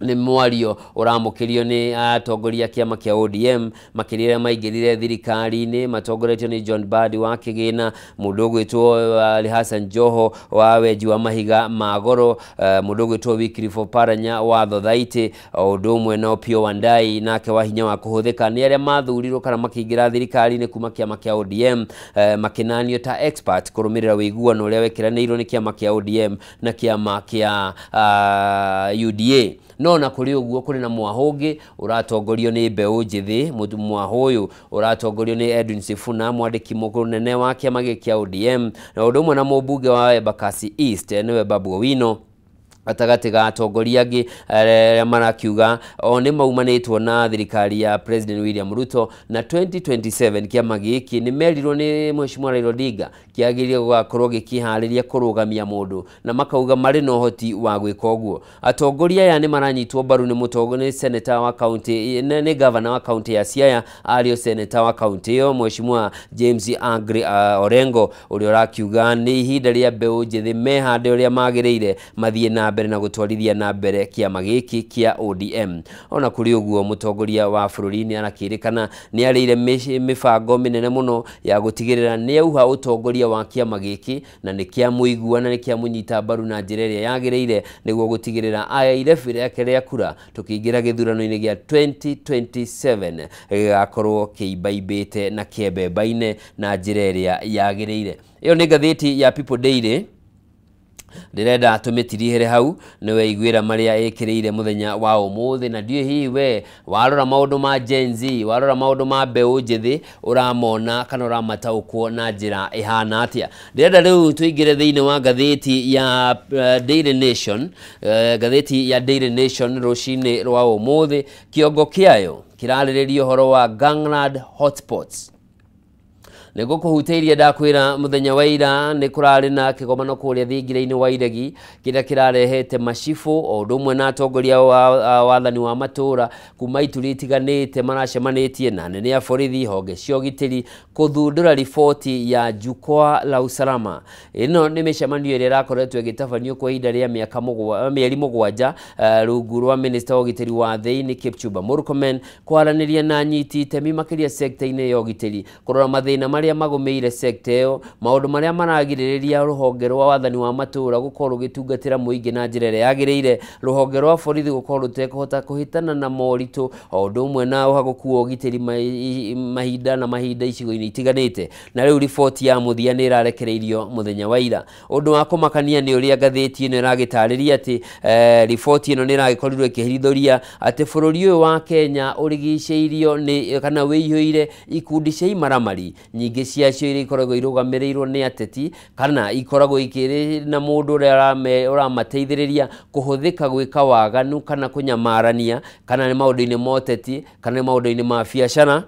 Nĩ mwario ũramũkĩrio nĩ atongoria kĩama kĩa ODM makĩria arĩa maingĩrire thirikari-inĩ matongoretio nĩ John Mbadi wa Kĩgĩna, mũndũ ũgwĩtwo Ali Hassan Joho wa wenji wa mahiga ma goro, mũndũ ũgwĩtwo Wycliffe Oparanya wa Thothaitĩ, o ũndũ ũmwe na Opiyo Wandayi nake wa hinya wa kũhũthĩka. Nĩ arĩa mathurirwo kana makĩingĩra thirikari-inĩ kuma kĩama kĩa ODM, makĩnanio ta expert kũrũmĩrĩra ũiguano ũrĩa wekĩranĩirwo nĩ kĩama kĩa ODM na kĩama kĩa UDA. No na kũrĩ ũguo kũrĩ na mwahũ ũngĩ ũratongorio nĩ mbeũ njĩthĩ. Mwahũ ũyũ ũratongorio nĩ Edwin Sifuna, mwandĩki mũnene wa kĩama gĩkĩ kĩa ODM, na ũndũ ũmwe na mũmbunge wa Embakasi East nĩwe Babu Owino, gatagatĩ ga atongoria angĩ arĩa marakiuga o nĩ maumanĩtwo na thirikari ya President William Ruto. Na 2027 kĩama gĩkĩ nĩ merirwo nĩ Mheshimiwa Raila Odinga kĩagĩrĩire gũgakorwo gĩkĩharĩria kũrũgamia mũndũ, na makauga marĩ na ũhoti wa gwĩka ũguo. Atongoria aya nĩ maranyitwo mbaru nĩ mũtongoria, nĩ senator wa county, nĩ governor wa county ya Siaya, arĩo senator wa county ĩyo, Mheshimiwa James Agri Orengo, ũrĩa ũrakiuga nĩ ihinda rĩa mbeũ njĩthĩ mehande ũrĩa magĩrĩire mathiĩ na mbere na gũtwarithia na mbere kĩama gĩkĩ kĩa ODM. Ona kũrĩ ũguo, mũtongoria wa bũrũri nĩ arakĩrĩkana nĩ arĩire mĩbango mĩnene mũno ya gũtigĩrĩra nĩ auha ũtongoria wa kĩama gĩkĩ na nĩ kĩamũigua na nĩ kĩamũnyita mbaru na njĩra ĩrĩa yagĩrĩire, nĩguo gũtigĩrĩra aya irebi rĩake rĩa kura tũkĩingĩra gĩthurano-inĩ gĩa 2027 gĩgakorwo kĩimbaimbĩte na kĩembembaine na njĩra ĩrĩa yagĩrĩire. Ĩyo nĩ ngathĩti ya People Daily. Ndĩrenda tũmĩtirihere hau nĩ weiguĩra marĩa ĩkĩrĩire mũthenya wa ũmũthĩ, na ndiũĩ hihi we warora maũndũ ma Gen Z, warora maũndũ ma mbeũ njĩthĩ, ũramona kana ũramataũkwo na njĩra ĩhana atĩa. Ndĩrenda rĩu tũingĩre thĩinĩ wa ngathĩti ya Daily Nation. Ngathĩti ya Daily Nation rũcinĩ rwa ũmũthĩ, kĩongo kĩayo kĩrarĩrĩria ũhoro wa gangland hotspots. Nĩ ngũkũhutĩirie ndakwĩra mũthenya wa ira nĩ kũrarĩ na kĩgomano kũrĩa thingira-inĩ wa Iregi kĩrĩa kĩrarehete macibũ o ũndũ ũmwe na atongoria wa wathani wa matũra kuma ituri itiganĩte maracemanĩtie na anene a borithi, honge cia ũgitĩri kũthundũra riboti ya Jukwaa la Usalama. Ĩno nĩ mĩcemanio ĩrĩa ĩrakoretwo ĩgĩtabanio kwa ihinda rĩa mĩaka mĩeri 7 rungu rwa minista wa ũgitĩri wa thĩinĩ Kipchumba Murkomen, kwaranĩria na anyiti itemi makĩria sekta-inĩ ya ũgitĩri, kũrora mathĩna marĩa magũmĩire sekta ĩyo, maũndũ marĩa maragirĩrĩria rũhonge rwa wathani wa matũra gũkorwo rũgĩtungatĩra mũingĩ na njĩra ĩrĩa yagĩrĩire, rũhonge rwa borithi gũkorwo rũtekũhota kũhĩtana na moritũ, o ũndũ ũmwe na ũhagũku wa ũgitĩri mahinda na mahinda icigo-inĩ itiganĩte. Na rĩu riboti ya mũthia nĩ ĩrarekereirio mũthenya wa ira. Ũndũ wa kũmakania nĩ ũrĩa ngathĩti ĩno ĩragĩtarĩria atĩ riboti ĩno nĩ ĩragĩkorirwo ĩkĩhithũria atĩ bũrũri ũyũ wa Kenya ũrigicĩirio nĩ kana wĩihũire ikundi cia imaramari, nyingĩ ciacio iria ikoragwo irũgamĩrĩirwo nĩ ateti kana ikoragwo ikĩrĩ na mũndũ ũrĩa ũramateithĩrĩria kũhũthĩka gwĩka waganu kana kũnyamarania, kana nĩ maũndũ-inĩ ma ũteti kana nĩ maũndũ-inĩ ma biacara,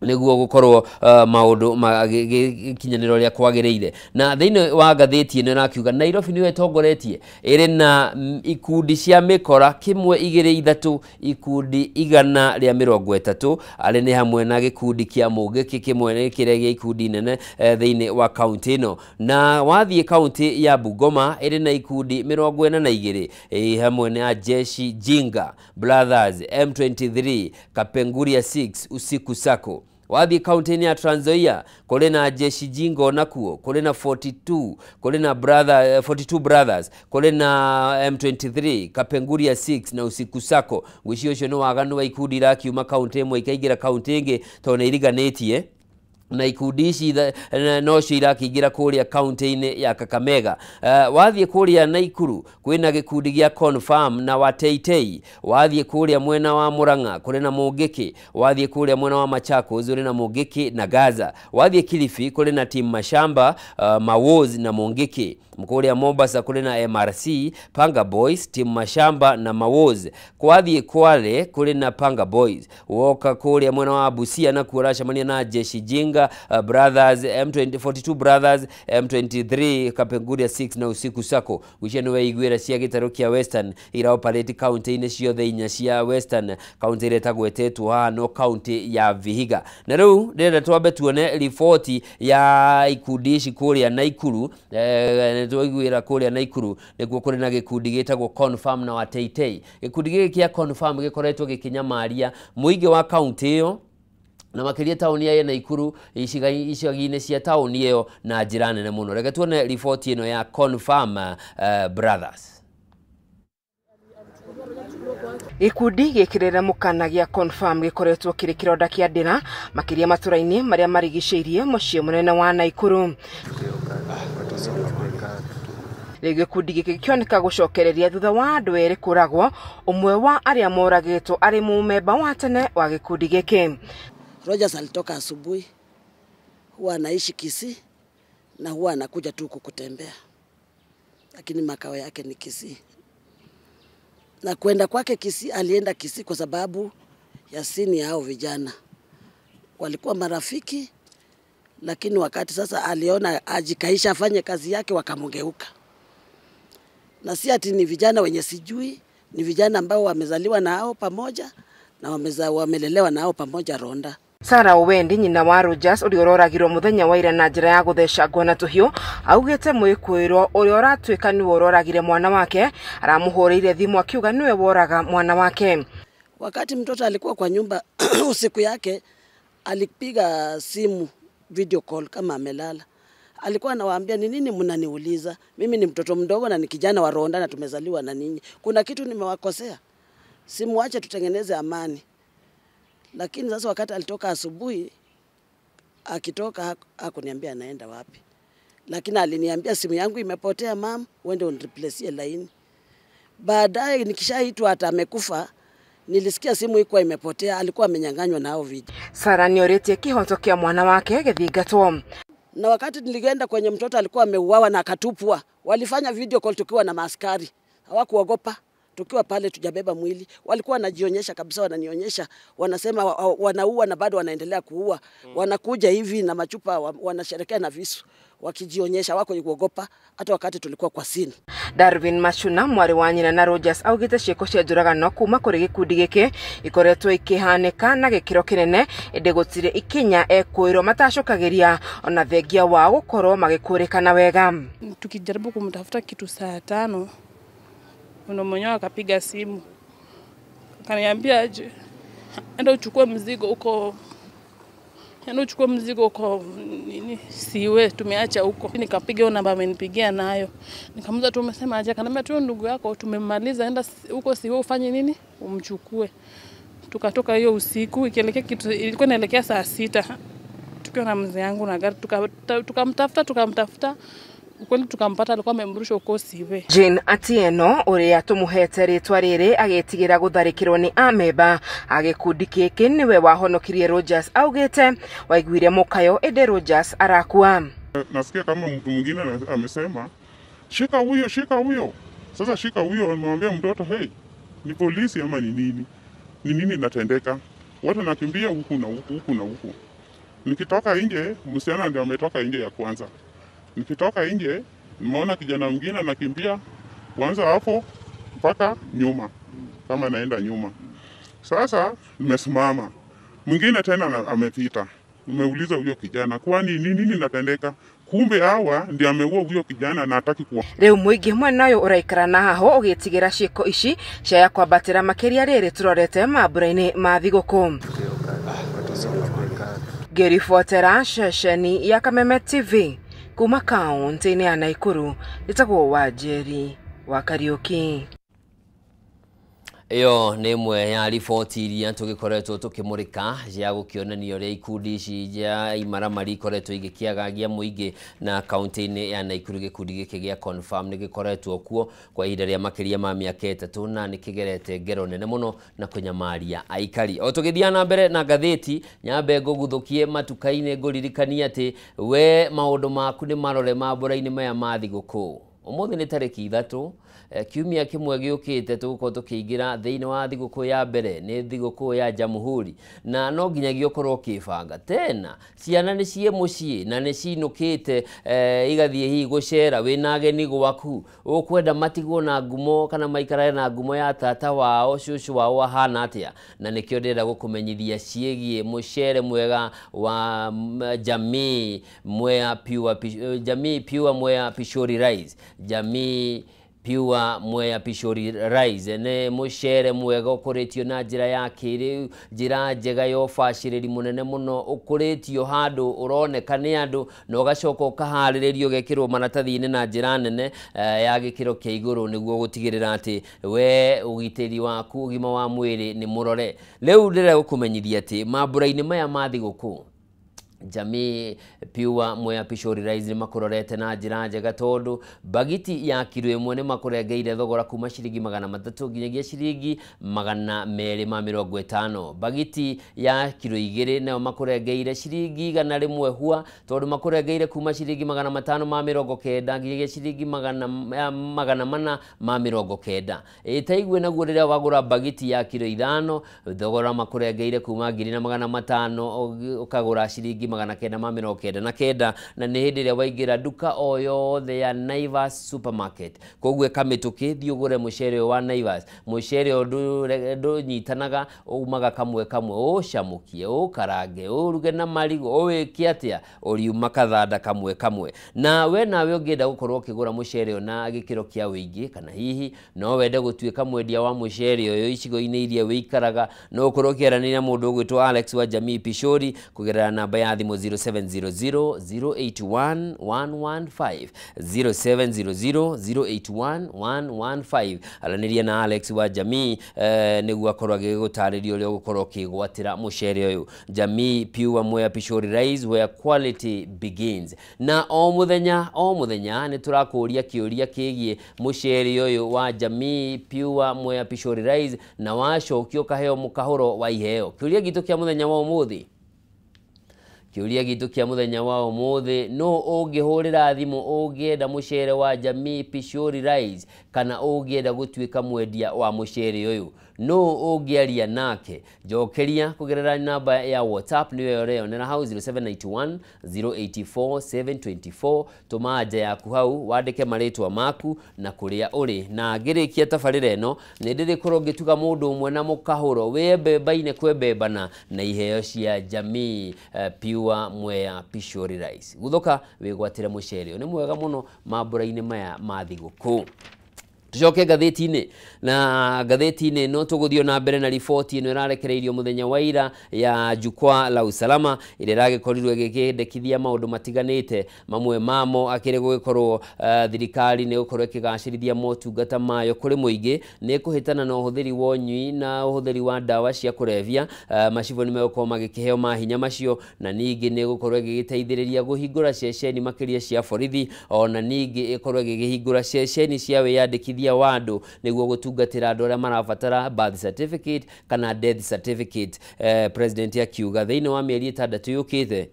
nĩguo gũkorwo maũndũ magĩkinyanĩra ũrĩa kwagĩrĩire. Na thĩinĩ wa ngathĩti ĩno ĩrakiuga Nairobi nĩyo ĩtongoretie, ĩrĩ na ikundi cia mĩkora 1, 2, 3, ikundi 130, arĩ nĩ hamwe na gĩkundi kĩa Mũngĩkĩ kĩmwe kĩrĩa gĩa ikundi nene thĩinĩ wa kaunti ĩno. Na wathiĩ kaunti ya Bungoma ĩrĩ na ikundi 42, hamwe na Jeshi Jinga Brothers, M23, Kapenguria 6, Usiku Sacco. Wathiĩ kaunti-inĩ ya Trans Nzoia kũrĩ na Jeshi Jingo nakuo kũrĩ na 42, kũrĩ na brother, 42 Brothers, kũrĩ na M23, Kapenguria 6 na Usiku Sacco. Ngwĩciria ũcio nĩ waganu wa ikundi irakiuma kaunti ĩmwe ikaingĩra kaunti ĩngĩ tondũ nĩ iriganĩtie na ikundi ici nocio irakĩingĩra kũrĩa kaunti-inĩ ya Kakamega. Wathiĩ kũrĩa Naikuru kwĩna gĩkundi gĩa Confirm na Wateitei. Wathiĩ kũrĩa mwena wa Murang'a kũrĩ na Mũngĩkĩ. Wathiĩ kũrĩa mwena wa Machakos kũrĩ na Mũngĩkĩ na Gaza. Wathiĩ Kilifi kũrĩ na Team Mashamba, Mawoz na Mũngĩkĩ. Kũrĩa Mombasa kũrĩ na MRC, Panga Boys, Team Mashamba na Mawoz. Kwathiĩ Kwale kũrĩ na Panga Boys. Woka kũrĩa mwena wa Busia nakuo ũracemania na Jeshi Jinga Odinga Brothers, M42 Brothers, M23 Kapenguria 6 na Usiku Sacco. Gwĩciria nĩ weiguĩra cia gĩtarũ kĩa Western ira operate kaunti-inĩ ciothe inya cia Western, kaunti ĩrĩa ĩtagwetetwo haha no kaunti ya Vihiga. Na rĩu ndĩrenda twambe tuone riboti ya ikundi ici kũrĩa Naikuru. Nĩtwaiguĩra kũrĩa Naikuru nĩkuo kũrĩ na gĩkundi gĩtagwo Confirm na Wateitei. Gĩkundi gĩkĩ kĩa Confirm gĩkoretwo gĩkĩnyamaria mũingĩ wa kaunti ĩyo na makĩria taũni ya Naikuru, icagi-inĩ cia taũni ĩyo na njĩra nene mũno. Reke tuone riboti ĩno ya Confirm Brothers. Gĩkundi gĩkĩrĩre mũkana gĩa Confirm gĩkoretwo kĩrĩ kĩronda kĩa ndĩra makĩria matũra-inĩ marĩa marigicĩirie mũciĩ mũnene wa Naikuru. Rĩu gĩkundi gĩkĩ gĩkĩoneka gũcokereria thutha wa andũ erĩ kũragwo, ũmwe wa arĩa moragĩtwo arĩ mũmemba wa tene wa gĩkundi gĩkĩ. Rogers alitoka asubuhi, huwa anaishi Kisii na huwa anakuja tu kutembea, lakini makao yake ni Kisii. Na kwenda kwake Kisii, alienda Kisii kwa sababu ya sini hao vijana walikuwa marafiki, lakini wakati sasa aliona ajikaisha afanye kazi yake wakamgeuka. Na si ati ni vijana wenye sijui, ni vijana ambao wamezaliwa na hao pamoja na wamelelewa na hao pamoja Ronda. Sarah Owendi nyina wa Rogers ũrĩa ũroragirwo mũthenya wa ira na njĩra ya gũthecangwo na tũhiũ augĩte mwĩkũĩrwo ũrĩa ũratuĩka nĩwe ũroragire mwana wake aramũhũrĩire thimũ akiuga nĩwe woraga mwana wake. Wakati mtoto alikuwa kwa nyumba usiku yake alipiga simu video call kama amelala. Alikuwa anawaambia ni nini mnaniuliza? Mimi ni mtoto mdogo na ni kijana wa Ronda na tumezaliwa na ninyi. Kuna kitu nimewakosea? Simuache tutengeneze amani. Lakini sasa wakati alitoka asubuhi, akitoka hakuniambia anaenda wapi. Lakini aliniambia simu yangu imepotea mam, uende unireplace line. Baadaye nikishaitwa hata amekufa, nilisikia simu ilikuwa imepotea, alikuwa amenyang'anywa na hao vijana. Sarah nĩorĩtie kĩhoto kĩa mwana wake gĩthingatwo. Na wakati nilienda kwenye mtoto alikuwa ameuawa na akatupwa, walifanya video call tukiwa na maaskari. Hawakuogopa. Tukiwa pale tujabeba mwili, walikuwa wanajionyesha kabisa, wananionyesha, wanasema wanaua na bado wanaendelea kuua. Wanakuja hivi na machupa, wanasherekea na visu, wakijionyesha, wako kuogopa hata wakati tulikuwa kwa sini. Darwin Machuna mwarĩ wa nyina na Rogers augĩte ciĩko cia njũragano kuma kũrĩ gĩkundi gĩkĩ ikoretwo ikĩhanĩka na gĩkĩro kĩnene, ĩndĩ gũtirĩ ikinya ekwĩrwo matacokagĩria ona thengia wao gũkorwo magĩkũrĩkana wega. Tukijaribu kumtafuta kitu saa 5 ndo mwenyewe akapiga simu akaniambia aje enda uchukue mzigo huko, enda uchukue mzigo huko nini siwe tumeacha huko. Nikapiga hiyo namba amenipigia nayo, nikamuuliza tu umesema aje? Akaniambia tu ndugu yako tumemmaliza, enda huko siwe ufanye nini umchukue. Tukatoka hiyo usiku ikielekea kitu ilikuwa inaelekea saa 6 tukiwa na mzee yangu na gari, tukamtafuta ukweli tukampata, alikuwa amemrusha huko Siwe. Jane Atieno ũrĩa tũmũhete rĩtwa rĩrĩ agĩtigĩra gũtharĩkĩrwo nĩ ameba a gĩkundi gĩkĩ nĩwe wahonokirie Rogers augĩte waiguire mũkayo ĩndĩ Rogers arakua. Nasikia kama mtu mwingine amesema shika huyo, shika huyo. Sasa shika huyo, amemwambia mtoto hey, ni polisi ama ni nini? Ni nini inatendeka? Watu wanakimbia huku na huku, huku na huku. Nikitoka nje, msichana ndio ametoka nje ya kwanza. Nikitoka nje, nimeona kijana mwingine anakimbia kwanza hapo mpaka nyuma, kama naenda nyuma. Sasa nimesimama. Mwingine tena amepita. Nimeuliza huyo kijana, kwani ni nini inatendeka? Kumbe hawa ndio ameua huyo kijana na hataki kuwa. Rĩu mũingĩ mwena ũyũ ũraikara na haho ũgĩtigĩra ciĩko ici cia kwambatĩra makĩria rĩrĩ tũrorete mambura-inĩ ma thigũkũ. Ngĩribotera ceceni ya Kameme TV kuma kaunti-inĩ ya Naikuru, ĩtagwo Wanjeri wa Kariũki. Ĩyo nĩ ĩmwe ya riboti iria tũgĩkoretwo tũkĩmũrĩka ya gũkĩonania ũrĩa ikundi ici cia imaramari ikoretwo igĩkĩagagia mũingĩ na kaunti-inĩ ya Naikuru. Gĩkundi gĩkĩ gĩa Confirm nĩ gĩkoretwo kuo kwa ihinda rĩa makĩria ma mĩaka 3 na nĩ kĩgerete ngero nene mũno na kũnyamaria aikari. O tũgĩthiĩ na mbere na ngathĩti, nyambe ngũguthũkie matuka-inĩ ngũririkanie atĩ we maũndũ maku nĩ marore mambura-inĩ maya ma thigũkũ. Ũmũthĩ nĩ tarĩki 3 Kiumia kĩmwe gĩũkĩte tũgũkorwo tũkĩingĩra thĩinĩ wa thigũkũ ya mbere, nĩ thigũkũ ya Jamhuri, na no nginyagia ũkorwo ũkĩbanga tena. Ciana nĩ ciĩ mũciĩ na nĩ cinũkĩte igathiĩ hihi gũcera, wĩna ageni gwaku, ũkwenda matigwo na ngumo kana maikarage na ngumo ya tata wao, cũcũ wao ahana atĩa. Na nĩkĩo ndĩrenda gũkũmenyithia ciĩgiĩ mũcere mwega wa Jamii Mwea Pure, Jamii Pure Mwea Pishori Rice. Jamii Pure Mwea Pishori Rice nĩ mũcere mwega ũkũrĩtio na njĩra ya kĩrĩu, njĩra njega ya ũbacĩrĩri mũnene mũno, ũkũrĩtio handũ ũroneka nĩ andũ na ũgacoka ũkaharĩrĩrio ũgekĩrwo maratathi-inĩ na njĩra nene ya gĩkĩro kĩa igũrũ, nĩguo gũtigĩrĩra atĩ we ũgitĩri waku, ũgima wa mwĩrĩ nĩ mũrore. Rĩu ndĩrenda gũkũmenyithia atĩ mambura-inĩ maya ma thigũkũ, Jamii Pure Mwea Pishori Rice nĩ makũrorete na njĩra njega, tondũ bagiti ya kiro ĩmwe nĩ makũrengeire thogora kuma ciringi 300 nginyagia ciringi 250. Bagiti ya kiro 2 nayo makũrengeire ciringi 100 hua, tondũ makũrengeire kuma ciringi 590 nginyagia ciringi 490. Ĩtaigue naguo rĩrĩa wagũra bagiti ya kiro 5, thogora makũrengeire kuma 1500 ũkagũra ciringi 999, na nĩ hĩndĩ ĩrĩa waingĩra nduka o yothe ya Naivas Supermarket. Koguo ĩka mĩtũkĩ, thiĩ ũgũre mũcere ũyũ wa Naivas. Mũcere ũyũ ndũnyitanaga, umaga kamwe kamwe, ũcamũkie, ũkarange, ũruge na marigũ, ũwĩke atĩa, ũriuma kathanda kamwe kamwe. Na we nawe ũngĩenda gũkorwo ũkĩgũra mũcere ũyũ na gĩkĩro kĩa ũingĩ, kana hihi no wende gũtuĩka mwendia wa mũcere ũyũ icigo-inĩ iria wĩikaraga, no ũkorwo ũkĩaranĩria na mũndũ ũgwĩtwo Alex wa Jamii Pishori kũgerera namba ya thimũ 0700 081 115, 0700 081 115. Aranĩria na Alex wa Jamii nĩguo akorwo agĩgũtarĩria ũrĩa ũgũkorwo ũkĩgwatĩra mũcere ũyũ. Jamii Pure Mwea Pishori Rice, where quality begins. Na o mũthenya nĩ tũrakũria kĩũria kĩgiĩ mũcere ũyũ wa Jamii Pure Mwea Pishori Rice, na wacokio ũkaheo mũkahũro wa iheo. Kĩũria gitũ kĩa mũthenya wa ũmũthĩ, kĩũria gitũ kĩa mũthenya wa ũmũthĩ, no ũngĩhũrĩra thimũ ũngĩenda mũcere wa Jamii Pishori Rice kana ũngĩenda gũtuĩka mwendia wa mũcere ũyũ, no ũngĩaria nake? Njokeria kũgerera namba ya WhatsApp nĩyo ũreyonera hau 0791 084 724. Tũma anja yaku hau, wandĩke marĩtwa maku na kũrĩa ũrĩ. Na ngĩrĩkia tabarĩra ĩno nĩ ndĩrĩkorwo ngĩtuga mũndũ ũmwe na mũkahũro wĩ mbemba-inĩ kwembembana na iheo cia Jamii Pure Mwea Pishori Rice. Guthoka wĩgwatĩre mũcere ũyũ, nĩ mwega mũno mambura-inĩ maya ma thigũkũ. Tucoke ngathĩti-inĩ, na ngathĩti-inĩ no tũgũthiĩ na mbere na riboti ĩno ĩrarekereirio mũthenya wa ira ya Jukwaa la Usalama, ĩrĩa ĩragĩkorirwo ĩgĩkĩendekithia maũndũ matiganĩte, mamwe mamo akĩrĩ gũgĩkorwo thirikari nĩ gũkorwo ĩkĩgacĩrithia motungata mayo kũrĩ mũingĩ, nĩ kũhĩtana na ũhũthĩri wa ũnyui na ũhũthĩri wa ndawa cia kũrebia, macibũ nĩ megũkorwo magĩkĩheo mahinya macio, na ningĩ nĩ gũkorwo ĩgĩgĩteithĩrĩria kũhingũra ceceni makĩria cia borithi, ona ningĩ ĩkorwo ĩgĩkĩhingũra ceceni cia wĩyandĩkithia wa andũ nĩguo gũtungatĩra andũ arĩa marabatara birth certificate kana death certificate. President akiuga thĩinĩ wa mĩeri 6 yũkĩte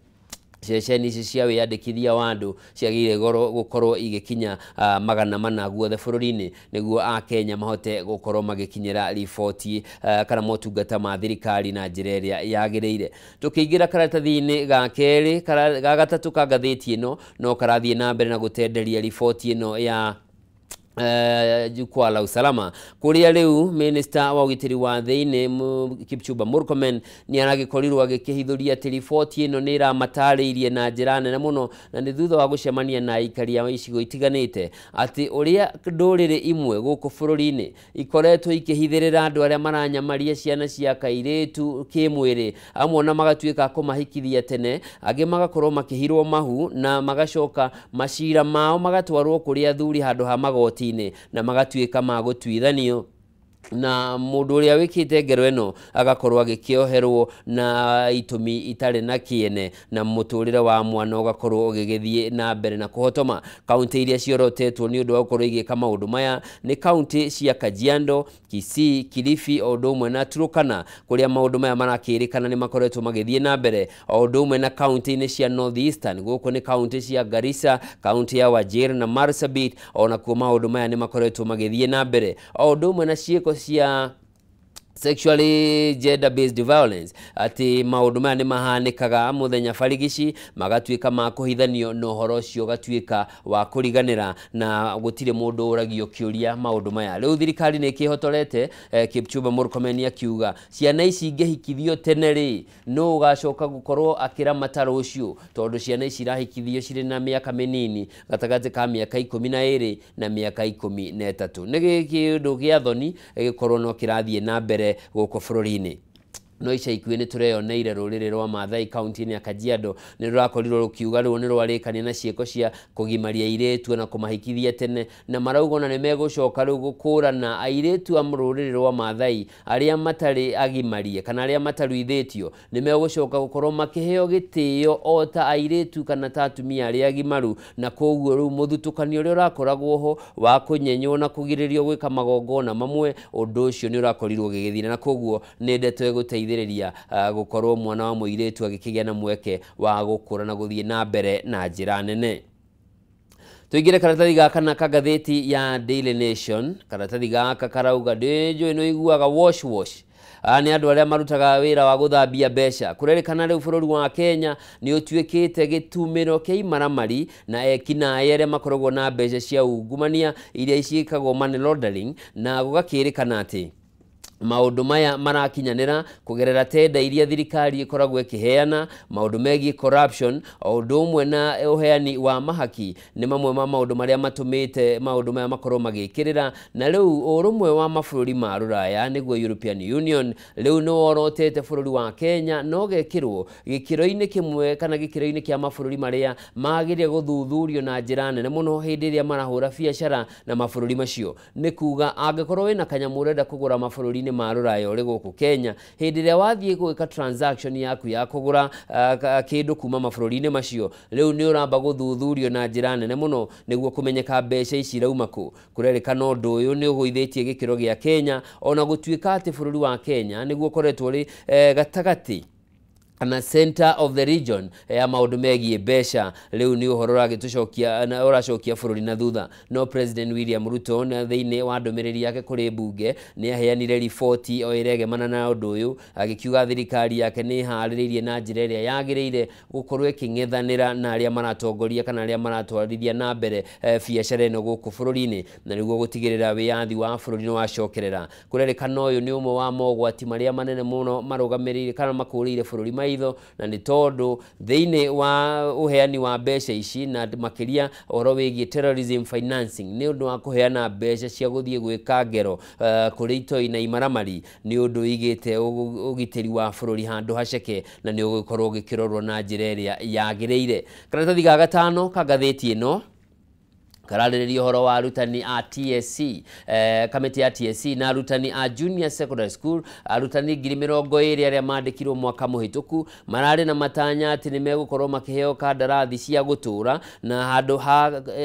ceceni ici cia wĩyandĩkithia wa andũ ciagĩrĩire gũkorwo igĩkinya 400 guothe bũrũri-inĩ, nĩguo akenya mahote gũkorwo magĩkinyĩra riboti kana motungata ma thirikari na njĩra ĩrĩa yagĩrĩire. Tũkĩingĩra karatathi-inĩ ga kerĩ ga gatatũ ka ngathĩti ĩno, no karathiĩ na mbere na gũtenderia riboti ĩno ya Jukwaa la Usalama, kũrĩa rĩu minister wa ũgitĩri wa thĩinĩ Kipchumba Murkomen nĩ aragĩkorirwo agĩkĩhithũria atĩ riboti ĩno nĩ ĩramatarĩirie na njĩra nene mũno, na nĩ thutha wa gũcemania na aikari a icigo itiganĩte atĩ ũrĩa ndũrĩrĩ imwe gũkũ bũrũri-inĩ ikoretwo ikĩhithĩrĩra andũ arĩa maranyamaria ciana cia kairĩtu kĩmwĩrĩ, amwe na magatuĩka kũmahikithia tene, angĩ magakorwo makĩhirwo mahu na magacoka macira mao magatwarwo kũrĩ athuri handũ ha magoti na magatuĩka ma gũtuithanio. Na mũndũ ũrĩa wĩkĩte ngero ĩno agakorwo agĩkĩoherwo na itũmi itarĩ na kĩene, na mũtũrĩre wa mwana ũgakorwo ũgĩgĩthiĩ na mbere na kũhotoma. Kaunti iria ciorotetwo nĩ ũndũ wa gũkorwo igĩka maũndũ maya nĩ kaunti cia Kajiado, Kisii, Kilifi o ũndũ ũmwe na Turkana, kũrĩa maũndũ maya marakĩrĩkana nĩ makoretwo magĩthiĩ na mbere, o ũndũ ũmwe na kaunti-inĩ cia North Eastern. Gũkũ nĩ kaunti cia Garissa, kaunti ya Wajir na Marsabit, onakuo maũndũ maya nĩ makoretwo magĩthiĩ na mbere, o ũndũ ũmwe na ciĩko cia sexually gender based violence, atĩ maũndũ maya nĩ mahanĩkaga mũthenya barigici magatuĩka ma kũhithanio na ũhoro ũcio ũgatuĩka wa kũriganĩra na gũtirĩ mũndũ ũragio kĩũria maũndũ maya. Rĩu thirikari nĩ ĩkĩhotorete Kipchumba Murkomen akiuga ciana ici ingĩhikithio tene rĩ, nũ ũgacoka gũkorwo akĩramata rũciũ, tondũ ciana ici irahikithio cirĩ na mĩaka mĩnini gatagatĩ ka mĩaka 12 na mĩaka 13. Nĩ kĩũndũ gĩa thoni gĩkorwo no kĩrathiĩ na mbere gũkũ bũrũri-inĩ. No ica ikuhĩ nĩ tũreyoneire rũrĩrĩ rwa Maathai kaunti-inĩ ya Kajiado nĩ rũrakorirwo rũkiuga rĩu nĩ rwarĩkania na ciĩko cia kũgimaria airĩtu na kũmahikithia tene, na marauga ona nĩ megũcoka rĩu gũkũrana airĩtu a rũrĩrĩ rwa Maathai arĩa matarĩ agimarie kana arĩa mataruithĩtio nĩ megũcoka gũkorwo makĩheo gĩtĩo o ta airĩtu kana ta atumia arĩa agimaru, na koguo rĩu mũthutũkanio ũrĩa ũrakoragwo ho wa kũnyenywo na kũgirĩrĩrio gwĩka magongona mamwe, ũndũ ũcio nĩ ũrakorirwo ũgĩgĩthira, na koguo nĩ ndeto ĩgũteithĩrĩria gũkorwo mwana wa mũirĩtu agĩkĩgĩa na mweke wa gũkũra na gũthiĩ na mbere na njĩra nene. Tuingire karatathi gaka na ka ngathĩti ya Daily Nation. Karatathi gaka karauga ndĩnjũĩ nĩ ũiguaga wash wash. Nĩ andũ arĩa marutaga wĩra wa gũthambia mbeca. Kũrerĩkana rĩu bũrũri wa Kenya nĩ ũtuĩkĩte gĩtumĩro kĩa imaramari na ekinaĩ arĩa makoragwo na mbeca cia ungumania iria ciĩkagwo money laundering, na gũgakĩrĩkana atĩ maũndũ maya marakinyanĩra kũgerera tenda iria thirikari ĩkoragwo ĩkĩheana. Maũndũ megiĩ corruption o ũndũ ũmwe na ũheani wa mahaki nĩ mamwe ma maũndũ marĩa matũmĩte maũndũ maya makorwo magĩkĩrĩra. Na rĩu ũrũmwe wa mabũrũri ma Rũraya nĩguo European Union rĩu nĩ worotete bũrũri wa Kenya no gekĩrwo gĩkĩro-inĩ kĩmwe kana gĩkĩro-inĩ kĩa mabũrũri marĩa magĩrĩire gũthuthurio na njĩra nene mũno hĩndĩ ĩrĩa marahũra biacara na mabũrũri macio. Nĩ kuga angĩkorwo wĩna kanyamũ ũrenda kũgũra mabũrũri-inĩ ma Rũraya ũrĩ gũkũ Kenya, hĩndĩ ĩrĩa wathiĩ gwĩka transaction yaku ya kũgũra kĩndũ kuma mabũrũri-inĩ macio, rĩu nĩ ũramba gũthuthurio na njĩra nene mũno nĩguo kũmenyeka mbeca ici irauma kũ. Kũrerĩkana ũndũ ũyũ nĩ ũgũithĩtie gĩkĩro gĩa Kenya, ona gũtuĩka atĩ bũrũri wa Kenya nĩguo ũkoretwo ũrĩ gatagatĩ kana center of the region ya maũndũ megiĩ mbeca. Rĩu nĩ ũhoro ũragĩtũcokia na ũracokia bũrũri na thutha. No President William Ruto na thĩinĩ wa ndũmĩrĩri yake kũrĩ mbunge nĩ aheanire riboti o ĩregemana na ũndũ ũyũ, agĩkiuga thirikari yake nĩ ĩharĩrĩirie na njĩra ĩrĩa yagĩrĩire gũkorwo ĩkĩng'ethanĩra na arĩa maratongoria kana arĩa maratwarithia na mbere biacara ĩno gũkũ bũrũri-inĩ, na nĩguo gũtigĩrĩra wĩyathi wa bũrũri nĩ wacokerera. Kũrerĩkana ũyũ nĩ ũmwe wa mogwati marĩa manene mũno marũgamĩrĩire kana makũrĩire bũrũri maitho, na nĩ tondũ thĩinĩ wa ũheani wa mbeca ici na makĩria ũhoro wĩgiĩ terrorism financing nĩ ũndũ wa kũheana mbeca cia gũthiĩ gwĩka ngero kũrĩ itoi na imaramari, nĩ ũndũ ũigĩte ũgitĩri wa bũrũri handũ haceke na nĩ ũgũkorwo ũgĩkĩrorwo na njĩra ĩrĩa yagĩrĩire. Karatathi ga gatano ka ngathĩti ĩno kararĩrĩria ũhoro wa arutani a TSC, kamĩtĩ ya TSC na arutani a Junior Secondary School. Arutani 20,000 arĩa mandĩkirwo mwaka mũhĩtũku mararĩ na matanya atĩ nĩ megũkorwo makĩheo kandarathi cia gũtũra na handũ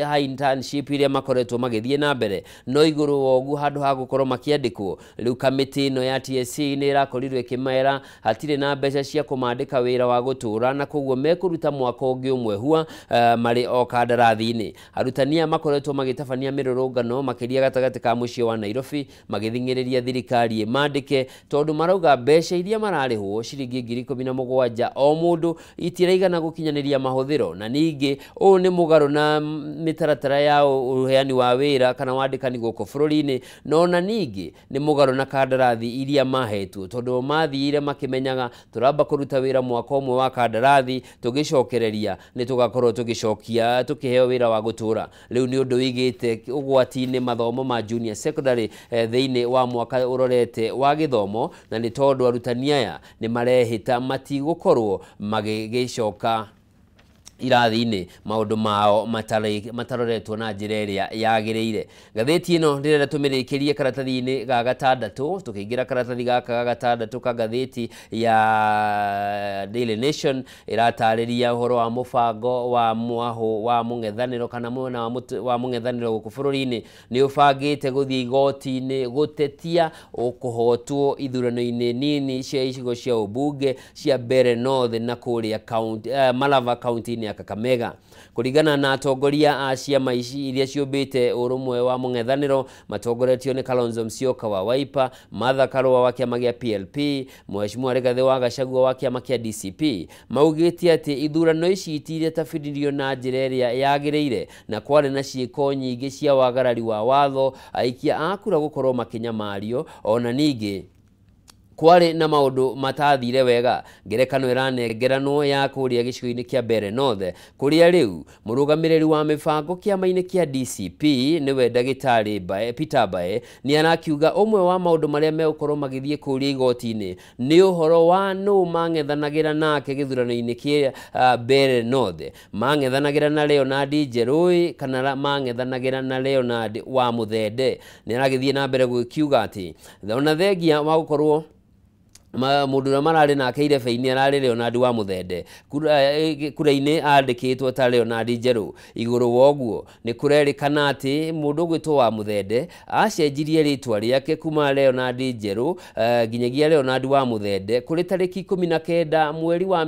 ha internship iria makoretwo magĩthiĩ na mbere, no igũrũ wa ũguo handũ ha gũkorwo makĩandĩkwo, rĩu kamĩtĩ ĩno ya TSC nĩ ĩrakorirwo ĩkĩmera hatirĩ na mbeca cia kũmandĩka wĩra wa gũtũra, na koguo mekũruta mwaka ũngĩ ũmwe hua marĩ o kandarathi-inĩ. Arutani makoretwo magĩtabania mĩrũrũngano makĩria gatagatĩ ka mũciĩ wa Nairobi magĩthing'ĩrĩria thirikari ĩmandĩke, tondũ marauga mbeca iria mararĩhwo ciringi 17,000 o mũndũ itiraigana gũkinyanĩria mahũthĩro, na ningĩ ũũ nĩ mũgarũ na mĩtaratara ya ũheani wa wĩra kana wandĩkani gũkũ bũrũri-inĩ, no na ningĩ nĩ mũgarũ na kandarathi iria mahetwo, tondũ mathiire makĩmenyaga tũramba kũruta wĩra mwaka ũmwe wa kandarathi, tũgĩcokereria nĩ tũgakorwo tũgĩcokia tũkĩheo wĩra wa gũtũra. Rĩu nĩ ũndũ ũigĩte ũgwati-inĩ mathomo ma junior secondary thĩinĩ wa mwaka ũrorete wa gĩthomo, na nĩ tondũ arutani aya nĩ marehĩta matigũkorwo magĩgĩcoka irathi-inĩ maũndũ mao mataroretwo na njĩra ĩrĩa yagĩrĩire. Ngathĩti ĩno ndĩrenda tũmĩrĩkĩrie karatathi-inĩ ga gatandatũ. Tũkĩingĩra karatathi gaka ga gatandatũ ka ngathĩti ya Daily Nation, ĩratarĩria ũhoro wa mũbango wa mwahũ wa mũng'ethanĩro kana mwena wa mũng'ethanĩro gũkũ bũrũri-inĩ nĩ ũbangĩte gũthiĩ igoti-inĩ gũtetia ũkũhotwo ithurano-inĩ nini cia icigo cia ũmbunge cia Mbeere North na kũrĩa kaunti Malava kaunti-inĩ ya Kakamega. Kũringana na atongoria a ciama ici iria ciũmbĩte ũrũmwe wa mũng'ethanĩro matongoretio nĩ Kalonzo Musyoka wa Wiper, Martha Karua wa kĩama gĩa PLP, Mheshimiwa Rigathĩ wa Gachagua wa kĩama kĩa DCP, maugĩte atĩ ithurano ici itiretabinirio na njĩra ĩrĩa yagĩrĩire na kwarĩ na ciĩko nyingĩ cia wagarari wa watho, aikia a kura gũkorwo makĩnyamario, ona ningĩ kwarĩ na maũndũ matathire wega. Ngerekano ĩranengeranwo ya kũrĩa gĩcigo-inĩ kĩa Mbeere North, kũrĩa rĩu mũrũgamĩrĩri wa mĩbango kĩama-inĩ kĩa DCP nĩwe ndagĩtarĩ Peter Mbae nĩ arakiuga ũmwe wa maũndũ marĩa megũkorwo magĩthiĩ kũrĩa igoti-inĩ nĩ ũhoro wa nũ mang'ethanagĩra nake gĩthurano-inĩ kĩa Mbeere North. Mang'ethanagĩra na Leonard Njerũĩ kana mang'ethanagĩra na Leonard wa Mũthende. Nĩ aragĩthiĩ na mbere gũkiuga atĩ ona thengia wa gũkorwo mũndũ ũrĩa mararĩ nake irebe-inĩ ararĩ Leonard wa Mũthende, kura-inĩ andĩkĩtwo ta Leonard Njerũ. Igũrũ wa ũguo nĩ kũrerĩkana atĩ mũndũ ũgwĩtwo wa Mũthende acenjirie rĩtwa rĩake kuma Leonard Njerũ nginyagia Leonard wa Mũthende kũrĩ tarĩki 19 mweri wa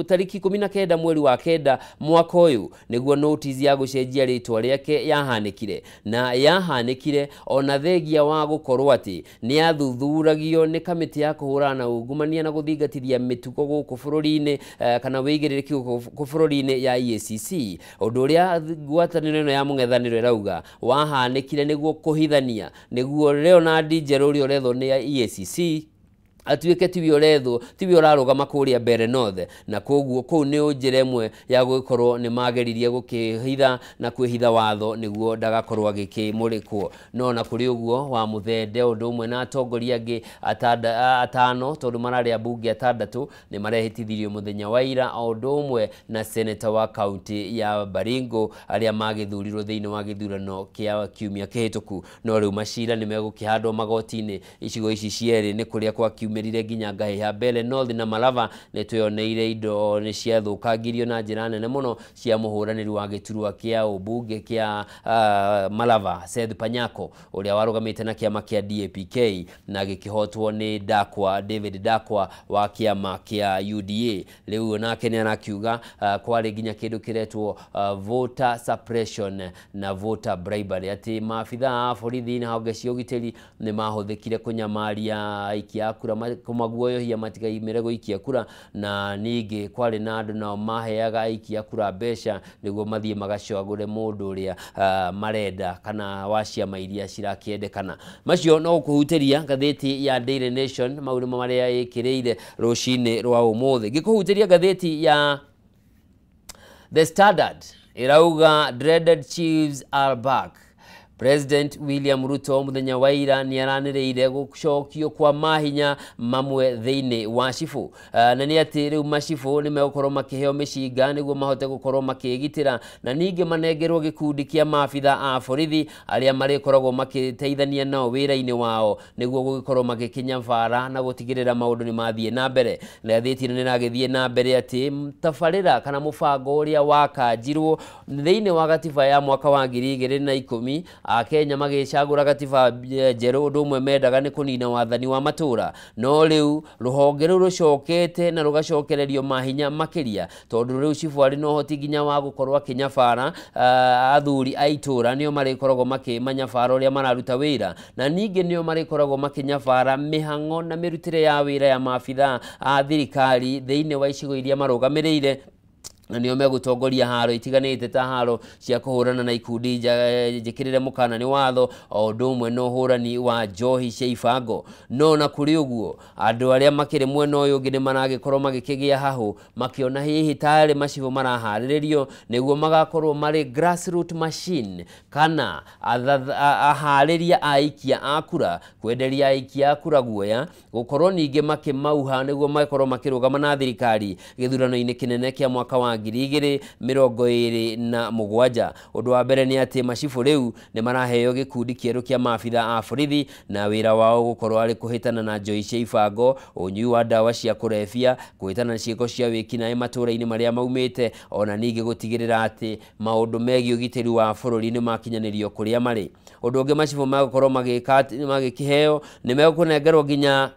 tarĩki 19 mweri wa 9 mwaka ũyũ, nĩguo notice ya gũcenjia rĩtwa rĩake yahanĩkire, na yahanĩkire ona thengia wa gũkorwo atĩ nĩ athuthuragio nĩ kamĩtĩ ya kũhũrana na ungumania na gũthingatithia mĩtugo gũkũ bũrũri-inĩ kana wĩigĩrĩrĩki gũkũ bũrũri-inĩ ya EACC. Ũndũ ũrĩa ngwatanĩro ĩno ya mũng'ethanĩro ĩrauga wahanĩkire nĩguo kũhithania, nĩguo Leonard Njerũ ũrĩa ũrethwo nĩ EACC atuĩke tiwe ũrethwo, tiwe ũrarũgama kũrĩa Mbeere North, na koguo kũu nĩ njĩra ĩmwe ya gũgĩkorwo nĩ mageririe gũkĩhitha na kwĩhitha watho nĩguo ndagakorwo agĩkĩmũrĩkwo. No na kũrĩ ũguo wa Mũthende ũndũ ũmwe na atongoria angĩ atano, tondũ mararĩ ambunge atandatũ, nĩ marehĩtithirio mũthenya wa ira, o ũndũ ũmwe na seneta wa kaunti ya Baringo arĩa magĩthurirwo thĩinĩ wa gĩthurano kĩa kiumia kĩhĩtũku. No rĩu macira nĩ megũkĩhandwo magoti-inĩ icigo ici cierĩ nĩ kũrĩa kwa kiumia nginya ngahĩha. Mbeere North na Malava nĩ tweyoneire indo nĩ ciathũkangirio na njĩra nene mũno cia mũhũranĩri wa gĩturwa kĩa ũmbunge kĩa Malava Seth Panyako ũrĩa warũgamĩte na kĩama kĩa DAPK na gĩkĩhotwo nĩ Dakwa David Dakwa wa kĩama kĩa UDA. Rĩu nake nĩ arakiuga kwarĩ nginya kĩndũ kĩretwo voter suppression na voter bribery, atĩ maabitha a borithi na honge cia ũgitĩri nĩ mahũthĩkire kũnyamaria aikia a kura, kũmaguoyohia matigaimĩre gũikia kura, na ningĩ kwarĩ na andũ nao maheaga aikia kura mbeca nĩguo mathiĩ magacagũre mũndũ ũrĩa marenda kana wa ciama iria cirakĩendekana. Macio no kũhutĩria ngathĩti ya Daily Nation, mau nĩmo marĩa ĩkĩrĩire rũcinĩ rwa ũmũthĩ. Ngĩkũhutĩria ngathĩti ya The Standard ĩrauga dreaded chiefs are back. President William Ruto mũthenya wa ira nĩ aranĩrĩire gũcokio kwa mahinya mamwe thĩinĩ wa cibũ, na nĩ atĩ rĩu macibũ nĩ megũkorwo makĩheo mĩcinga nĩguo mahote gũkorwo makĩgitĩra, na ningĩ manengerwo gĩkundi kĩa maabitha a borithi arĩa marĩkoragwo makĩteithania nao wĩra-inĩ wao nĩguo gũgĩkorwo magĩkinya bara na gũtigĩrĩra maũndũ nĩ mathiĩ na mbere. Na ngathĩti ĩno nĩ ĩragĩthiĩ na mbere atĩ tabarĩra kana mũbango ũrĩa wakanjirwo thĩinĩ wa gatiba ya mwaka wa 2010 Akenya magĩcagũra gatiba njerũ, ũndũ ũmwe mendaga nĩ kũnina wathani wa matũra, no rĩu rũhonge rũu rũcokete na rũgacokererio mahinya makĩria, tondũ rĩu cibũ arĩ na ũhoti nginya wa gũkorwo akĩnyabara athuri a itũra nĩo marĩkoragwo makĩmanyabara ũrĩa mararuta wĩra, na ningĩ nĩo marĩkoragwo makĩnyabara mĩhang'o na mĩrutĩre ya wĩra ya maabitha a thirikari thĩinĩ wa icigo iria marũgamĩrĩire, na nĩo megũtongoria haro itiganĩte ta haro cia kũhũrana na ikundi njĩkĩrĩre mũkana nĩ watho, o ũndũ ũmwe na ũhũrani wa njohi cia ibango. No na kũrĩ ũguo andũ arĩa makĩrĩ mwena ũyũ ũngĩ nĩ maragĩkorwo magĩkĩgĩa hahũ makĩona hihi tarĩ macibũ maraharĩrĩrio nĩguo magakorwo marĩ grassroot machine kana aharĩria a aikia a kura, kwenderia aikia a kura guoya, gũkorwo ningĩ makĩmauha nĩguo makorwo makĩrũgama na thirikari gĩthurano-inĩ kĩnene kĩa mwaka wa wa 2027. Ũndũ wa mbere nĩ atĩ macibũ rĩu nĩ maraheo gĩkundi kĩerũ kĩa maabitha a borithi na wĩra wao gũkorwo arĩ kũhĩtana na njoi cia ibango, ũnyui wa ndawa cia kũrebia, kũhĩtana na ciĩko cia wĩkinaĩ matũũra-inĩ marĩa maumĩte, ona ningĩ gũtigĩrĩra atĩ maũndũ megiĩ ũgitĩri wa bũrũri nĩ makinyanĩrio kũrĩa marĩ. Ũndũ ũngĩ macibũ magũkorwo magĩkĩheo nĩ megũkũnengerwo nginya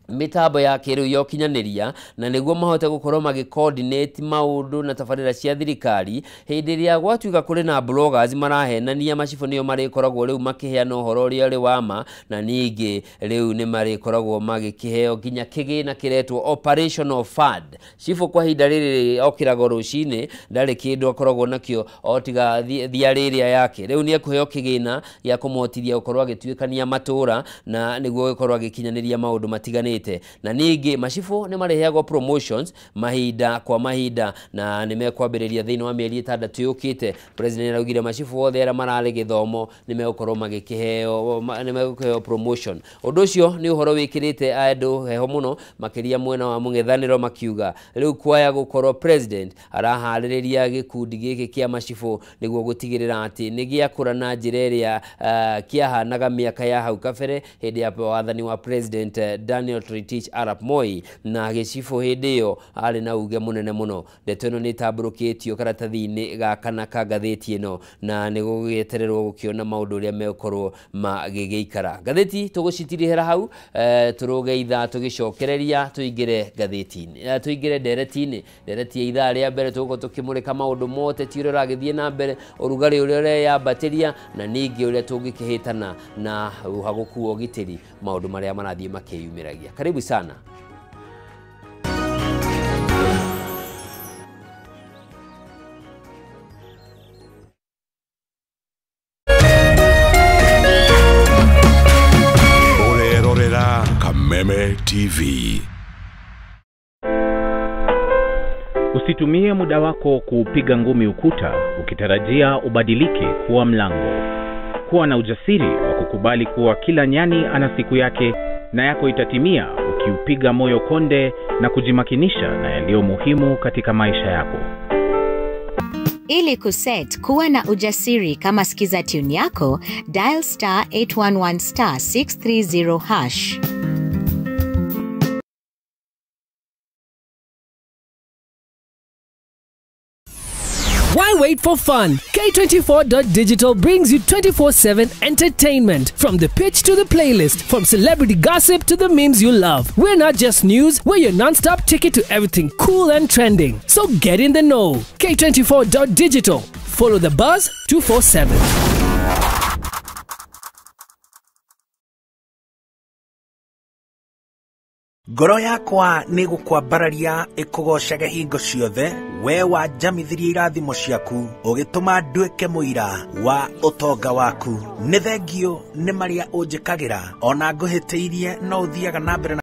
mitambo ya kĩrĩu ya ũkinyanĩria na nĩguo mahote gũkorwo magĩ coordinate maũndũ na tabarĩra cia thirikari. Hĩndĩ ĩrĩa gwatuĩka kũrĩ na bloggers marahenania, macibũ nĩo marĩkoragwo rĩu makĩheana ũhoro ũrĩa ũrĩ wa ma, na ningĩ rĩu nĩ marĩkoragwo magĩkĩheo nginya kĩgĩna kĩretwo operational fund. Cibũ kwa ihinda rĩrĩ okĩraga rũcinĩ ndarĩ kĩndũ akoragwo nakĩo o tiga thiarĩ ĩrĩa yake. Rĩu nĩ ekũheo kĩgĩna gĩa kũmũhotithia gũkorwo agĩtuĩkania matũũra na nĩguo gũkorwo agĩkinyanĩria maũndũ matiganĩte. Na ningĩ macibũ nĩ marĩheagwo promotions mahinda kwa mahinda na nĩ mekwambĩrĩria thĩinĩ wa mĩeri 6 yũkĩte. President araugire macibũ othe arĩa mararĩ gĩthomo nĩ megũkorwo magĩkĩheo nĩ megũkĩheo promotion. Ũndũ ũcio nĩ ũhoro wĩkĩrĩte andũ heho mũno makĩria mwena wa mũng'ethanĩro makiuga rĩu kwaya gũkorwo president araharĩrĩria gĩkundi gĩkĩ kĩa macibũ nĩguo gũtigĩrĩra atĩ nĩ gĩakũra na njĩra ĩrĩa kĩahanaga mĩaka ya hau kabere hĩndĩ ya wathani wa President Daniel Toroitich arap Moi, na gĩcibũ hĩndĩ ĩyo arĩ na uge mũnene mũno. Ndeto ĩno nĩ ĩtambũrũkĩtio karatathi-inĩ ga kana ka ngathĩti ĩno na nĩ gũgĩetererwo gũkĩona maũndũ ũrĩa megũkorwo magĩgĩikara. Ngathĩti tũgũcitirihĩra hau, tũrũge ithaa tũgĩcokereria tũingĩre ngathĩti-inĩ, tũingĩre ndereti-inĩ. Ndereti ya ithaa rĩa mbere tũgũkorwo tũkĩmũrĩka maũndũ mothe ti ũrĩa ũragĩthiĩ na mbere, ũrugarĩ ũrĩa ũreyambatĩria, na ningĩ ũrĩa tũngĩkĩhĩtana na ũhagũku wa ũgitĩri, maũndũ marĩa marathiĩ makĩyumĩragia. Karibu sana. Orerorera Kameme TV. Usitumie muda wako kuupiga ngumi ukuta ukitarajia ubadilike kuwa mlango. Kuwa na ujasiri wa kukubali kuwa kila nyani ana siku yake na yako itatimia ukiupiga moyo konde na kujimakinisha na yaliyo muhimu katika maisha yako. Ili kuset kuwa na ujasiri kama skiza tune yako, dial star 811 star 630 hash. Why wait for fun? K24.digital brings you 24/7 entertainment. From the pitch to the playlist, from celebrity gossip to the memes you love. We're not just news, we're your non-stop ticket to everything cool and trending. So get in the know. K24.digital. Follow the buzz 247. Ngoro yakwa nĩ gũkwambararia ĩkũgoocaga hingo ciothe, we wanjamithirie irathimo ciaku, ũgĩtũma nduĩke mũira wa ũtonga waku. Nĩ thengio nĩ marĩa ũnjĩkagĩra, ona ngũhĩtĩirie no ũthiaga na mbere na